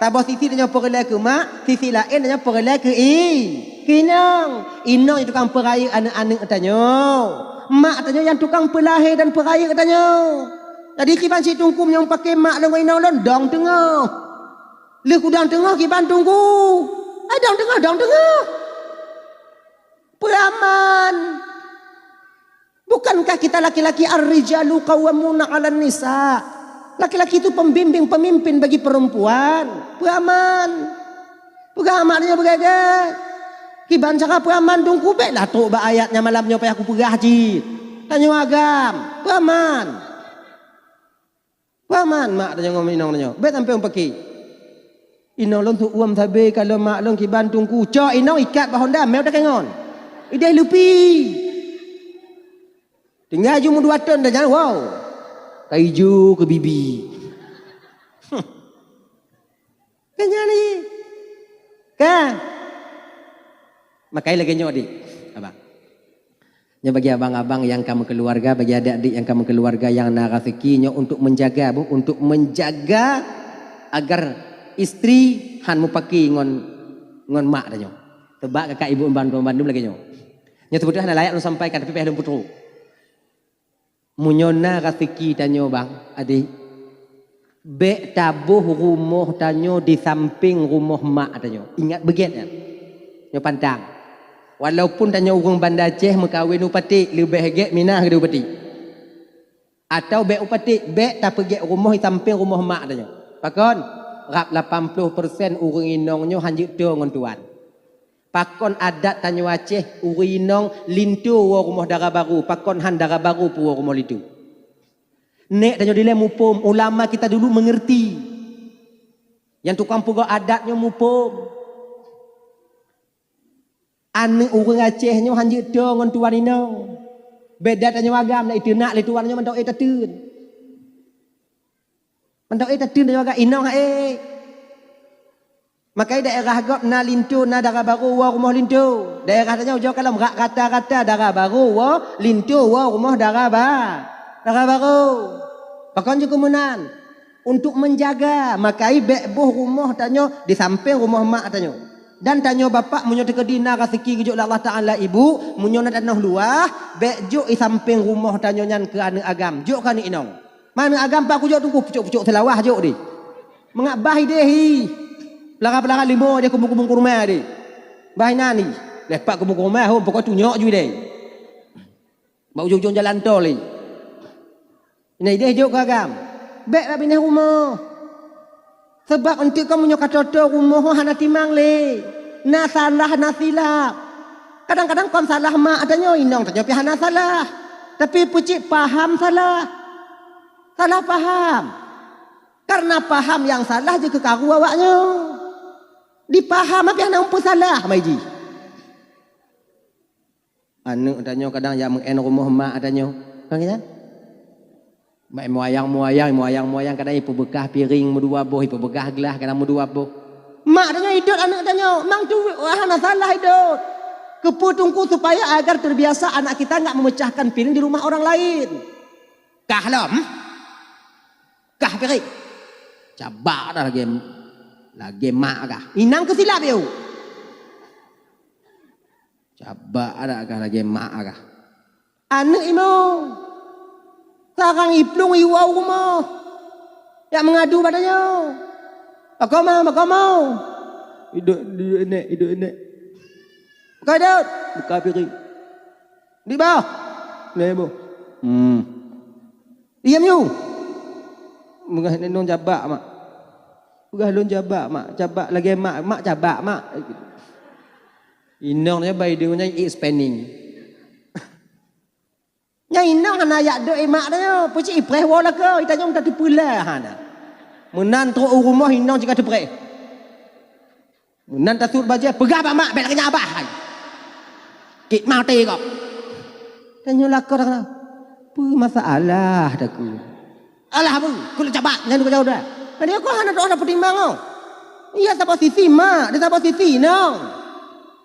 Saboh sisi tanyoe peureulèe keu mak, sisi laén tanyoe peureulèe keu i-, keu inong. Inong nyang tukang peurayeuk aneuk-aneuk tanyoe. Mak tanyoe nyang tukang peulahé dan peurayeuk tanyoe. Jadi kiban cit teungku nyang paké mak lôn ngon inong lôn dong teungoh. Lheueh kudong teungoh kiban teungku. Ai dong teungoh, dong teungoh. Peuraman. Bukankah kita laki-laki, "Ar-rijalu qawwamuna 'alan nisa'?" Laki-laki itu pembimbing, pemimpin bagi perempuan. Peuaman. Peugah mak nyoe beugèt-gèt. Kiban cara peuaman teungku, bèk lah trok bak ayat nyang malam nyoe payah kupeugah cit. Tanyoe agam. Peuaman. Peuaman mak tanyoe ngon inong tanyoe. Bèk sampoe meupaké. Inong lôn su-uem sabé ka lôn mak lôn kiban teungku. Cok inong ikat bak honda, meutakèngon. Ideh lupi. Tinggai ju meudua thôn dah nyan, wow. Ka ijo keu bibi. Huh. Ka nyan ni. Ka. Makai lagèe nyoe, adik. Abang. Nyoe bagi abang-abang nyang ka meukeuluwarga, bagi adik-adik nyang ka meukeuluwarga nyang na raseuki nyoe untuk menjaga, bu, untuk menjaga agar istri han meupaké ngon, ngon mak tanyoe. Teubak kakak ibu ban bandum lagèe nyoe. Nyoe teubeutôi hana layak lôn sampaikan, tapi payah lôn peutrok. Meunyoe na raseuki tanyoe bang, adik, bèk taboh rumoh tanyoe di sampéng rumoh mak tanyoe. Ingat beugèt nyan. Nyoe pantang. Walaupun tanyoe ureueng Banda Aceh meukawen u Paték, leubeh gèt minah geude u Paték. Atau bèk u Paték, bèk tapeugèt rumoh di sampéng rumoh mak tanyoe. Pakon? Rab lapan ploh persen ureueng inong nyoe han jeuet toe ngon tuan. Pakon adat tanyoe Aceh, ureueng inong linto woe rumoh dara barô, pakon han dara barô peuwoe rumoh linto. Nèk tanyoe dilèe muphom, ulama kita dulu mengerti. Nyang tukang peugah adat nyoe muphom. Aneuk ureueng Aceh nyoe han jeuet toe ngon tuan inong. Beda tanyoe agam, na iteunak lé tuan nyoe mantong ék tateun. Mantong ék tateun tanyoe agam, inong han ék. Makai daerah gob na linto, na dara barô woe rumoh linto. Daerah tanyoe jok kalon rak rata-rata dara barô woe linto woe rumoh dara ba-, dara barô. Pakon jeuet keu meunan? Untuk menjaga, makai bèk boh rumoh tanyoe di sampéng rumoh mak tanyoe. Dan tanyoe bapak, meunyoe teukeudi na raseuki geujok lé Allah Taala ibu, meunyoe na tanoh luwah, bèk jok di sampéng rumoh tanyoe nyan keu aneuk agam, jok keu aneuk inong. Meunan agam pat kujok teungku, pucok-pucok seulawah jok deh. Mangat bah ideh hi. Pelara-pelara limo deh kumbung-kumbung kurma deh. Bah inan hi. Leh pat kumbung kurma hom pokok tunyok ju deh. Bak ujong-ujong jalan tol deh. Inan ideh jok keu agam. Bèk bak binéh rumoh. Sabab eunteuk kon meunyoe ka toe-toe rumoh hana timang lé. Na salah, na silap. Kadang-kadang kon salah mak tanyoe, inong tanyoe pih hana salah. Tapi peucit paham salah. Salah paham. Karena paham nyang salah jikeukaru awaknyoe. Dipaham, tapi hana meupeusalah mai jih. Aneuk tanyoe kadang jak meu'en rumoh mak tanyoe. Kan gitu? Mak muayang-muayang, muayang-muayang kadang ipeubeukah piring meudua boh, ipeubeukah glah kadang meudua boh. Mak tanyoe idot aneuk tanyoe, mang tu hana salah idot. Keupeue teungku supaya agar terbiasa anak kita enggak memecahkan piring di rumah orang lain. Kah lom. Kah piring. Cabak dah lagèe, lagèe mak kah. Inong keusilap yôh. Cabak adak kah lagèe mak kah. Aneuk imo. Sarang iplueng iwoe u rumoh. Jak meungadu bak tanyoe. Pakon ma, pakon ma. Idot, idot enek, idot enek. Pakon idot. Buka piring. Di bawah. Lé boh. Hmm. Diam yôh. Peugah inong cabak mak. Peugah lôn cabak mak. Cabak lagèe mak. Mak cabak mak. Inong nyan bai deungon nyan eat spinning. Nyan inong hana jak dok i mak tanyoe. Peucit ipreh woe lakoe. Itanyoe tateupeula hana. Meunan trok u rumoh inong cit ka teupreh. Meunan tasut bajèe, peugah bak mak, bèk lagèe nyan abah. Kik maté kok. Tanyoe lakoe dah kena. Peue masalah takue? Alah peue? Keu lôn cabak, nyan kujaweueb dah. Jadi aku hana doa dapet timang oh. Iya saboh sisi mak, di saboh sisi inong.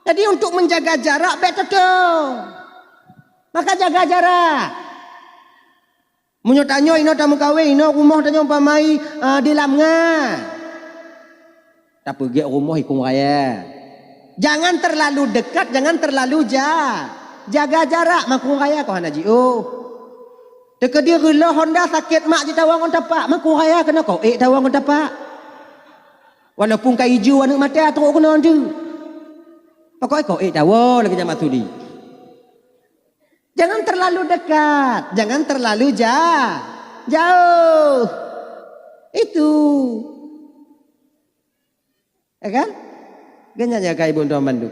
Jadi untuk menjaga jarak bèk teuteu. Maka jaga jarak. Meunyoe tanyoe inoe tameukawen, inoe rumoh tanyoe umpamai, ah, di Lamngan. Tapeugèt rumoh i Krueng Raya. Jangan terlalu dekat, jangan terlalu ja-, jaga jarak, ma Krueng Raya kon hana jiôh. Teukeudi reuloh honda sakét mak jitawa ngon tapak, ma Krueng Raya keunoe kon ék tawa ngon tapak. Walaupun ka ijo aneuk mata trok keunoe tu. Pokok kon ék tawa lagèe jameun sudi. Jangan terlalu dekat, jangan terlalu ja-, jauh. Ya kan? Geuhnyan nyang ka ibu tuan bandum.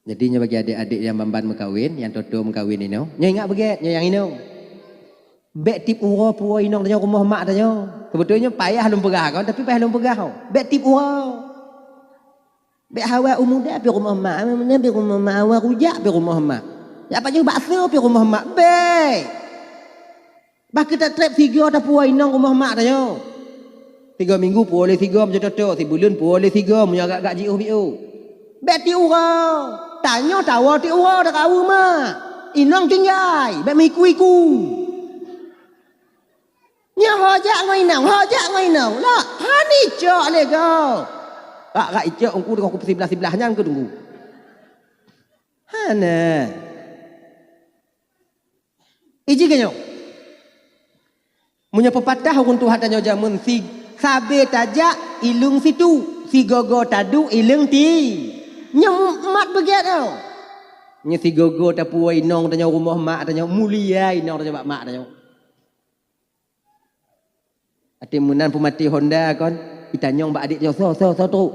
Jadi nyoe bagi adik-adik nyang ban-ban meukawen, nyang toe-toe meukawen inoe, nyoe ingat beugét, nyoe nyang inoe. Bék tieb uroe puwoe inong tanyoe rumoh mak tanyoe. Seubeutoi nyoe payah lôn peugah kon, tapi payah lôn peugah. Bék tieb uroe. Bék hawa u muda pi rumoh mak, u muda pi rumoh mak, hawa rujak pi rumoh mak. Jak pajoh bakso pi rumoh mak. Bék. Bah keutat treb sigoe tapuwoe inong rumoh mak tanyoe. Sigoe minggu puwoe lé sigoe meunyoe toe-toe, sibuleuen puwoe lé sigoe meunyoe agak-agak jiôh biôh. Bék tieb uroe. Tanyoe tawoe tieb uroe takawu mak. Inong tinggai, bék meuiku-iku. Nyoe ho jak ngon inong, ho jak ngon inong. Lah, hana icok lé goe. Bak rak icok engku deungon kupi siblah-siblah nyan keu teungku. Hana. Iji keu nyoe. Meunyoe peupatah ureuëng tuha tanyoe jameun si, sabe tajak ileueng situ, sigogo taduek ileueng ti. Nyoe mat beugét tau. Nyoe sigogo tapuwoe inong tanyoe rumoh mak tanyoe, mulia inong tanyoe bak mak tanyoe. Até meunan peumaté honda kon, itanyong bak adék nyoe, "Soe, soe, soe trok?"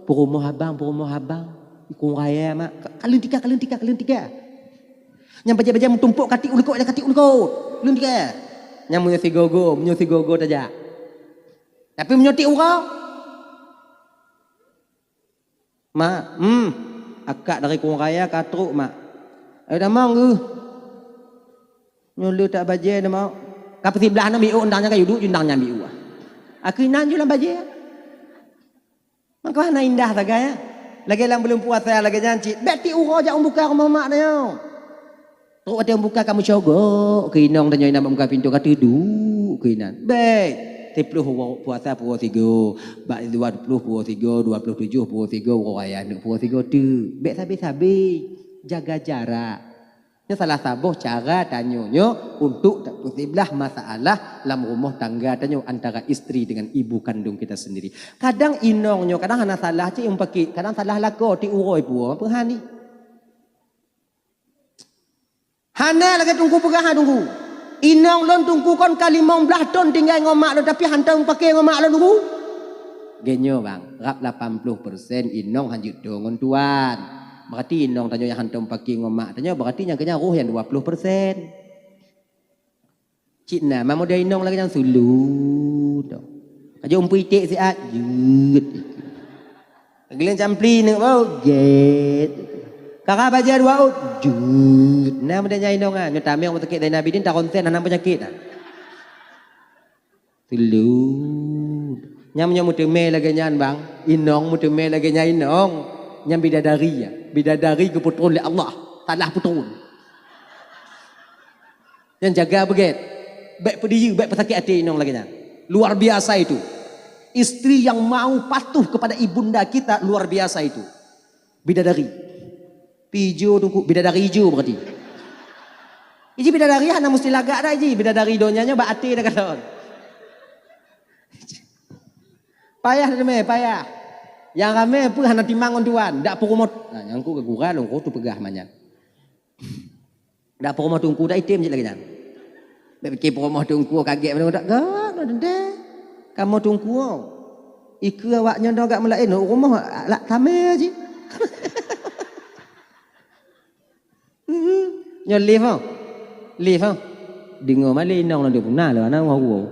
"Peurumoh abang, peurumoh abang." "Ikong raya, mak." "Ka, kaleueng tika, kaleueng tika, kaleueng tika." Nyang bajée-bajée meutumpok katik u likot, katik u likot. Kaleueng tika. Nyang meunyoe sigogo, meunyoe sigogo tajak. Tapi meunyoe tieb uroe, "Mak, hmm, akak dari Krueng Raya ka trok, Mak." "Ayo tamong geuh." "Nyoe le tak bajée na, Mak." Ka peusiblah na miôk ndang nyan ka yuduek ju ndang nyan miôk. Akeuh inan ju lam bajée. Maka hana indah sagai, ya. Lagée lam buleuen puasa lagée nyan cit. Bék tieb uroe jak u buka rumoh mak tanyoe. Trok watée buka ka meucogok keu inong tanyoe inan bak muka pintoe ka teuduek keu inan. Bék. Siplôh uroe puasa puwoe sigoe, bak dua ploh puwoe sigoe, dua ploh tujoh puwoe sigoe, uroe raya neuk puwoe sigoe teuk. Bék sabe-sabe. Jaga jarak. Nyoe salah saboh cara tanyoe nyoe untuk tapeusiblah masalah lam rumoh tangga tanyoe antara istri dengan ibu kandung kita sendiri. Kadang inong nyoe kadang hana salah cit nyang pakek, kadang salah lakoe tieb uroe puwoe, peue hana. Hana lagée teungku peugah, ha, teungku. Inong lôn teungku kon ka limong blaih thon tinggai ngon mak lôn, tapi hantom pake ngon mak lôn teungku. Geuh nyoe bang, rab lapan ploh persen inong hanjeuet toe ngon tuan. Berarti inong tanyoe nyang hantom pake ngon mak tanyoe, berarti nyang keu nyan roh nyang dua ploh persen. Cit na, ma model inong lagée nyan sulu tu. Ka jeuet umpui iték siat, jeuet. Geulieng campli neuk bau, jeuet. Kara bajée dua ôt, jeuet. Na model nyan inong ah, nyoe tamong sakét Zainal Abidin, taronsen hana peunyakét ah. Sulu. Nyang nyoe meuteumé lagée nyan bang, inong meuteumé lagée nyan inong. Nyan bidadari ya. Bidadari geupeutrön lé Allah. Salah peutrön. Nyang jaga beugét. Bék peudiyeu, bék peusakét até inong lagée nyan. Luar biasa itu. Istri yang mau patuh kepada ibunda kita luar biasa itu. Bidadari. Pijo teungku, bidadari ijo berarti. Iji bidadari hana mesti lagak dah iji. Bidadari donya nyoe bak até dah kalon. Payah dah meh, payah. Yang ramé pun hana timang ngon tuan. Dak peurumoh. Nah, nyang ku gura lôn tu peugah manyan. Dak peurumoh teungku dak item cit lagée nyan. Bék pike peurumoh teungku kagét meunyoe dak gak na teuntée. Kamoe teungku. Ikeue awak nyoe dak meulaén rumoh lak tamé jih. Hmm. Nyoe lift oh. Lift oh. Deungoe malée inong lôn puna lé ana ngau.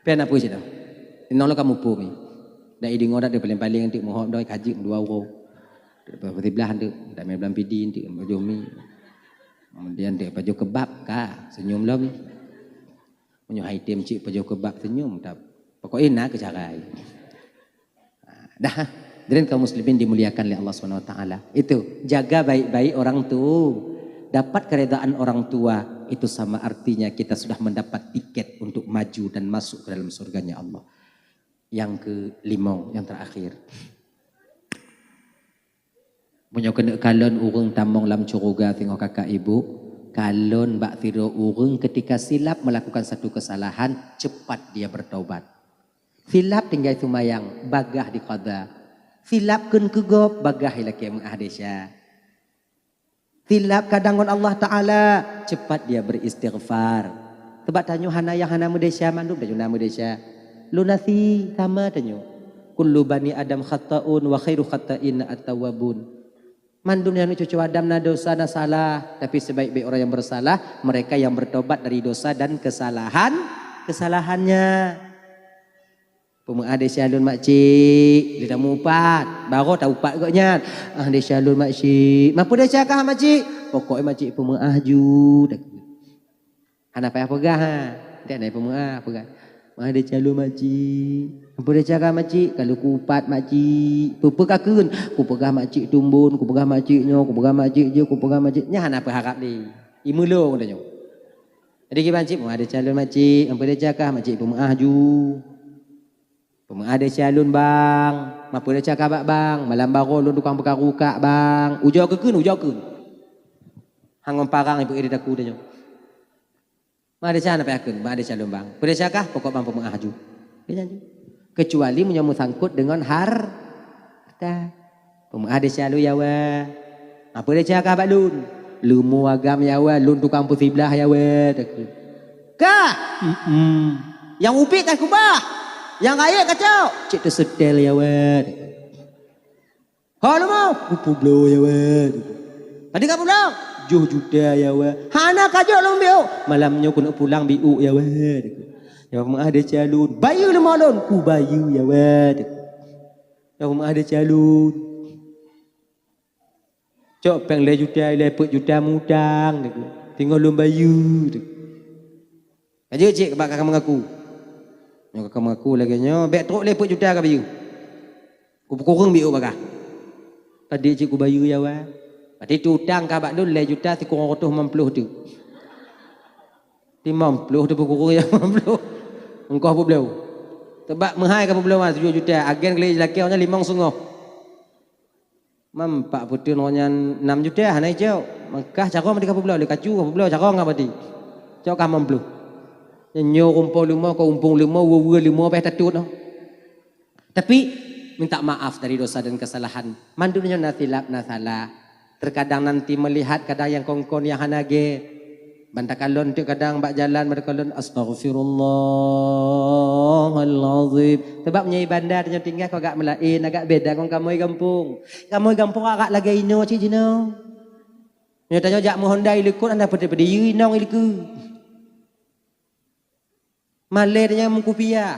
Pian apa cit dah. Inong lôn ka muphom. Dak ideungoe dak paléng-paléng teuk muhop doi kajik dua uroe. Teuk siblah teuk, dak mé blam pidi teuk pajoh mi. Kemudian teuk pajoh kebab ka senyum lom. Meunyoe hai tem cit pajoh kebab senyum tab. Pokoknya na keu cara. Dah, hadirin kaum muslimin dimuliakan oleh Allah Subhanahu wa taala. Itu, jaga baik-baik orang tu. Dapat keredaan orang tua, itu sama artinya kita sudah mendapat tiket untuk maju dan masuk ke dalam surganya Allah. Yang kelima, yang terakhir. Meunyoe keuneuk kalon ureuëng tamong lam syeuruga singoh kakak ibu, kalon bak sidroe ureuëng ketika silap melakukan satu kesalahan, cepat dia bertaubat. Silap tinggai seumayang, bagah diqadha. Silap kheun keu gob, bagah ilakée meuáh desya. Silap kadang ngon Allah Taala, cepat dia beristighfar. Sebab tanyoe hana nyang hana meudesya, mandum tanyoe na meudesya. Lunasi sama tanyoe. Kullu bani Adam khata'un wa khairu khata'in at-tawwabun. Mandum aneuk cucu Adam na dosa, na salah, tapi sebaik-baik orang yang bersalah, mereka yang bertobat dari dosa dan kesalahan-kesalahannya. Peumeu'ah desya lôn makcik, lé tamupat, baroe taupat gobnyan. Ah, desya lôn makcik. Mapeu desya kah makcik? Pokok makcik peumeu'ah ju. Hana payah peugah, ha. Nteuk na peumeu'ah peugah. Meu'ah desya lôn makcik. Mapeu desya kah makcik? Ka lôn kupat makcik. Peue-peue ka kheun? Kupeugah makcik tumbon, kupeugah makcik nyoe, kupeugah makcik jeuet, kupeugah makcik. Nyan hana peuharab lé. Imeulong tanyoe. Jadi kiban cit, meu'ah desya lôn makcik, mapeu desya kah makcik peumeu'ah ju. Peumeu'ah desya lôn bang, mapeu desya kah bak bang, malam baroe lôn tukang peukaru kak bang. Ujoe keu kheun, ujoe kheun. Hangon parang ipeuék di daku tanyoe. Meu'ah desya na payah kheun, meu'ah desya lôn bang. Peue desya kah, pokok bang peumeu'ah ju. Dia nyan ju. Kecuali meunyoe meusangkot deungon harta. Peumeu'ah desya lôn ya wa. Mapeu desya kah bak lôn? Leumo agam ya wa, lôn tukang peusiblah ya wa. Ka? Mm-mm. Nyang ubit ka kubah. Nyang rayeuk ka cok. Cit teusetel ya wa. Ho leumo, kupubloe ya wa. Padum ka publoe? Joh juta ya wa. Hana ka jok lôn biuk. Malam nyoe keuneuk pulang biuk ya wa. Ya meu'ah desya lôn. Bayeue leumo lôn, kubayeue ya wa. Ya meu'ah desya lôn. Cok péng lhèe juta, lhèe peuet juta mutang, teungoh lôn bayeue. Ka jeuet cit bak kakak meungaku. Nyoe kakak meungaku lagèe nyoe, bèk trok lhèe peuet juta ka bayeue. Kupeukureueng biuk bak kah. Padum cit kubayeue ya wa. Berarti utang kah bak lôn lhèe juta sikureueng reutôh limong ploh teuk. Limong ploh teupeukureueng ya limong ploh. Engkoh peuet ploh. Teubak meuhai ka peuet ploh mas, tujoh juta. Agen keu lé lakèe awaknyan limong siteungoh. Mam pak peuteun awaknyan nam juta hana icok. Maka carông meutika peubloe, lé kacu ka peubloe, carông ka pati. Cok ka meumploh. Nyoe rumpông leumo, ka umpung leumo, weue-weue leumo beh tatut noh. Tapi minta maaf dari dosa dan kesalahan. Mandum nyoe na silap, na salah. Terkadang nanti melihat kadang nyang kon-kon nyang hana gèt. Ban takalon teuk kadang bak jalan, ban takalon, "Astaghfirullahalazim." Sabab meunyoe i banda tanyoe tinggai, ka agak meulaén, agak beda ngon kamoe gampông. Kamoe gampông agak lagèe inoe cit jinoe. Meunyoe tanyoe jak meuhonda i likot, hana peudeuh-peudeuh inong i likot. Malèe tanyoe meukupiah.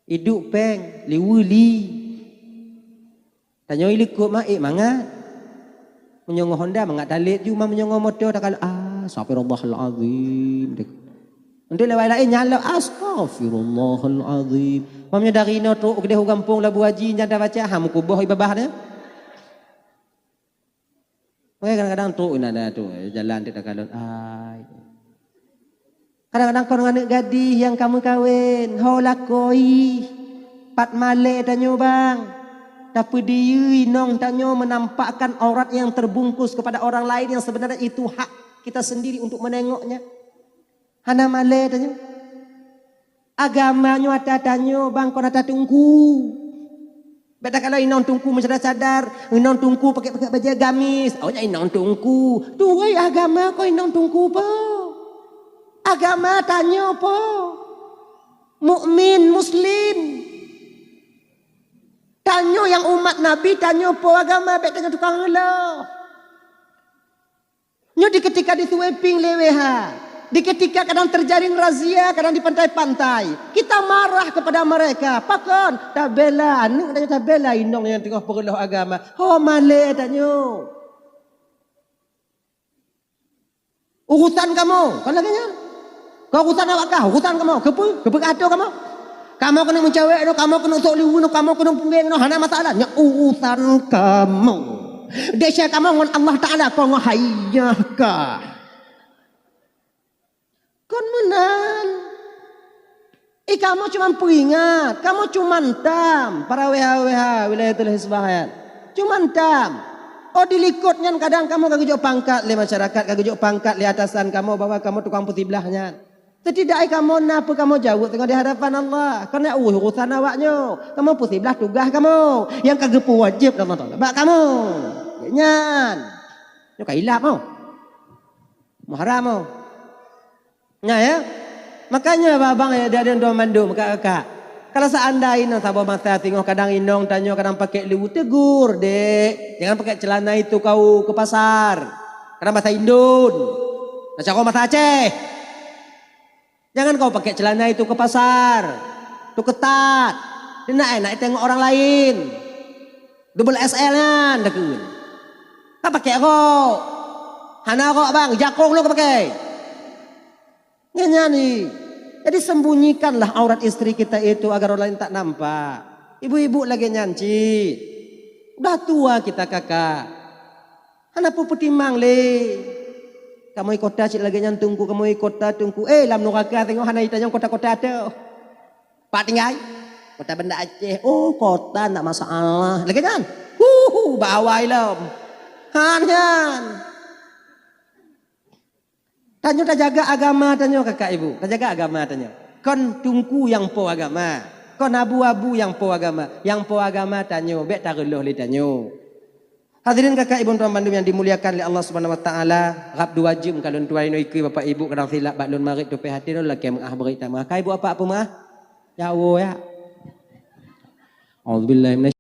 Iduek péng, liweue li. Tanyoe i likot mah ék mangat. Meunyoe ngon honda mangat talét ju, ma meunyoe ngon moto takalon, "Astaghfirullahalazim." Untuk lewat laén nyalok, "Astaghfirullahalazim." Ma meunyoe dari inoe trok keudeh u gampông Labu Haji nyan tabaca, ha meukuboh i babah nyan. Makanya kadang-kadang trok inan tu, jalan tu takalon, ai. Kadang-kadang kon aneuk gadih nyang ka meukawen, ho lakoi, pat malèe tanyoe bang. Tapeudiyeu inong tanyoe menampakkan aurat yang terbungkus kepada orang lain yang sebenarnya itu hak kita sendiri untuk menengoknya. Hana malèe tanyoe. Agama nyoe ata tanyoe bang kon ata teungku. Bèk takalon inong teungku meusadar-sadar, inong teungku pakèk-pakèk bajèe gamis. Oh, nyan inong teungku. Tuwai agama kon inong teungku po? Agama tanyoe po? Mukmin, muslim. Tanyoe nyang umat Nabi, tanyoe po agama, bèk tanyoe tukang reuloh. Nyoe di ketika di sweeping lé W H, di ketika kadang terjaring razia, kadang di pantai-pantai, kita marah kepada mereka. Pakon? Tabela aneuk dan tabela inong nyang teungoh peureuloh agama. Ho malèe tanyoe. Urusan kamoe, kon lagèe nyan. Kon urusan awak kah, urusan kamoe. Keupeue? Keupeue kah atô kamoe? Kamoe keuneuk meucawèk nyoe, kamoe keuneuk sôk liweue nyoe, kamoe keuneuk punggeng nyoe, hana masalah. Nyoe urusan kamoe. Desya kamoe ngon Allah Taala, kon ngon hai nyoe kah. Kon meunan. Eh, kamoe cuman peuingat, kamoe cuman tam, para W H W H, wilayatul hizbah nyan. Cuman tam. Oh, di likot nyan kadang kamoe ka geujok pangkat lé masyarakat, ka geujok pangkat lé atasan kamoe bahwa kamoe tukang peusiblah nyan. Setidak ai kamoe na peue kamoe jaweueb teungoh di hadapan Allah. Karena urusan awak nyoe. Kamoe peusiblah tugaih kamoe nyang ka geupeuwajéb lé Allah Taala bak kamoe. Nyan. Nyoe ka ilap moe. Muharam moe. Nyan ya. Makanya babang ya, dia ada dua mandum, kakak-kakak. Kalau seandainya saboh masa singoh kadang inong tanyoe kadang pakai lu, tegur, "Dek, jangan pakai celana itu kau ke pasar." Kadang bahasa Indon. Nah, cara bahasa Aceh. "Jangan kau pakai celana itu ke pasar. Itu ketat. Dia nak enak tengok orang lain. Double X L nyan," takheun. Ka pakai rok. "Hana rok, Bang, jakong lôn ka pakai." Nyan, nyan ni. Jadi sembunyikanlah aurat istri kita itu agar orang lain tak nampak. Ibu-ibu lagèe nyan cit. Udah tua kita, kakak. Hana peue peutimang lé. Kamoe kota cit lagèe nyan teungku, kamoe kota teungku. Eh, lam nuraka singoh hana itanyong kota-kota teuh. Pat tinggai? Kota Banda Aceh. Oh, kota ndak masalah. Lagèe nyan. Huhu, bak awai lom. Han nyan. Tanyoe tajaga agama tanyoe, kakak ibu. Tajaga agama tanyoe. Kon teungku nyang po agama. Kon abu-abu nyang po agama. Nyang po agama tanyoe, bèk tareuloh lé tanyoe. Hadirin kakak ibu tuan bandum yang dimuliakan oleh Allah Subhanahu Wa Taala, rab dua jeuem ka lôn tuai nyoe ikeue bapak ibu kadang silap bak lôn marit tupèh até lôn lakèe meu'ah bri tamah. Ka ibu apa peumeu'ah? Ya Allah ya. Auzubillahi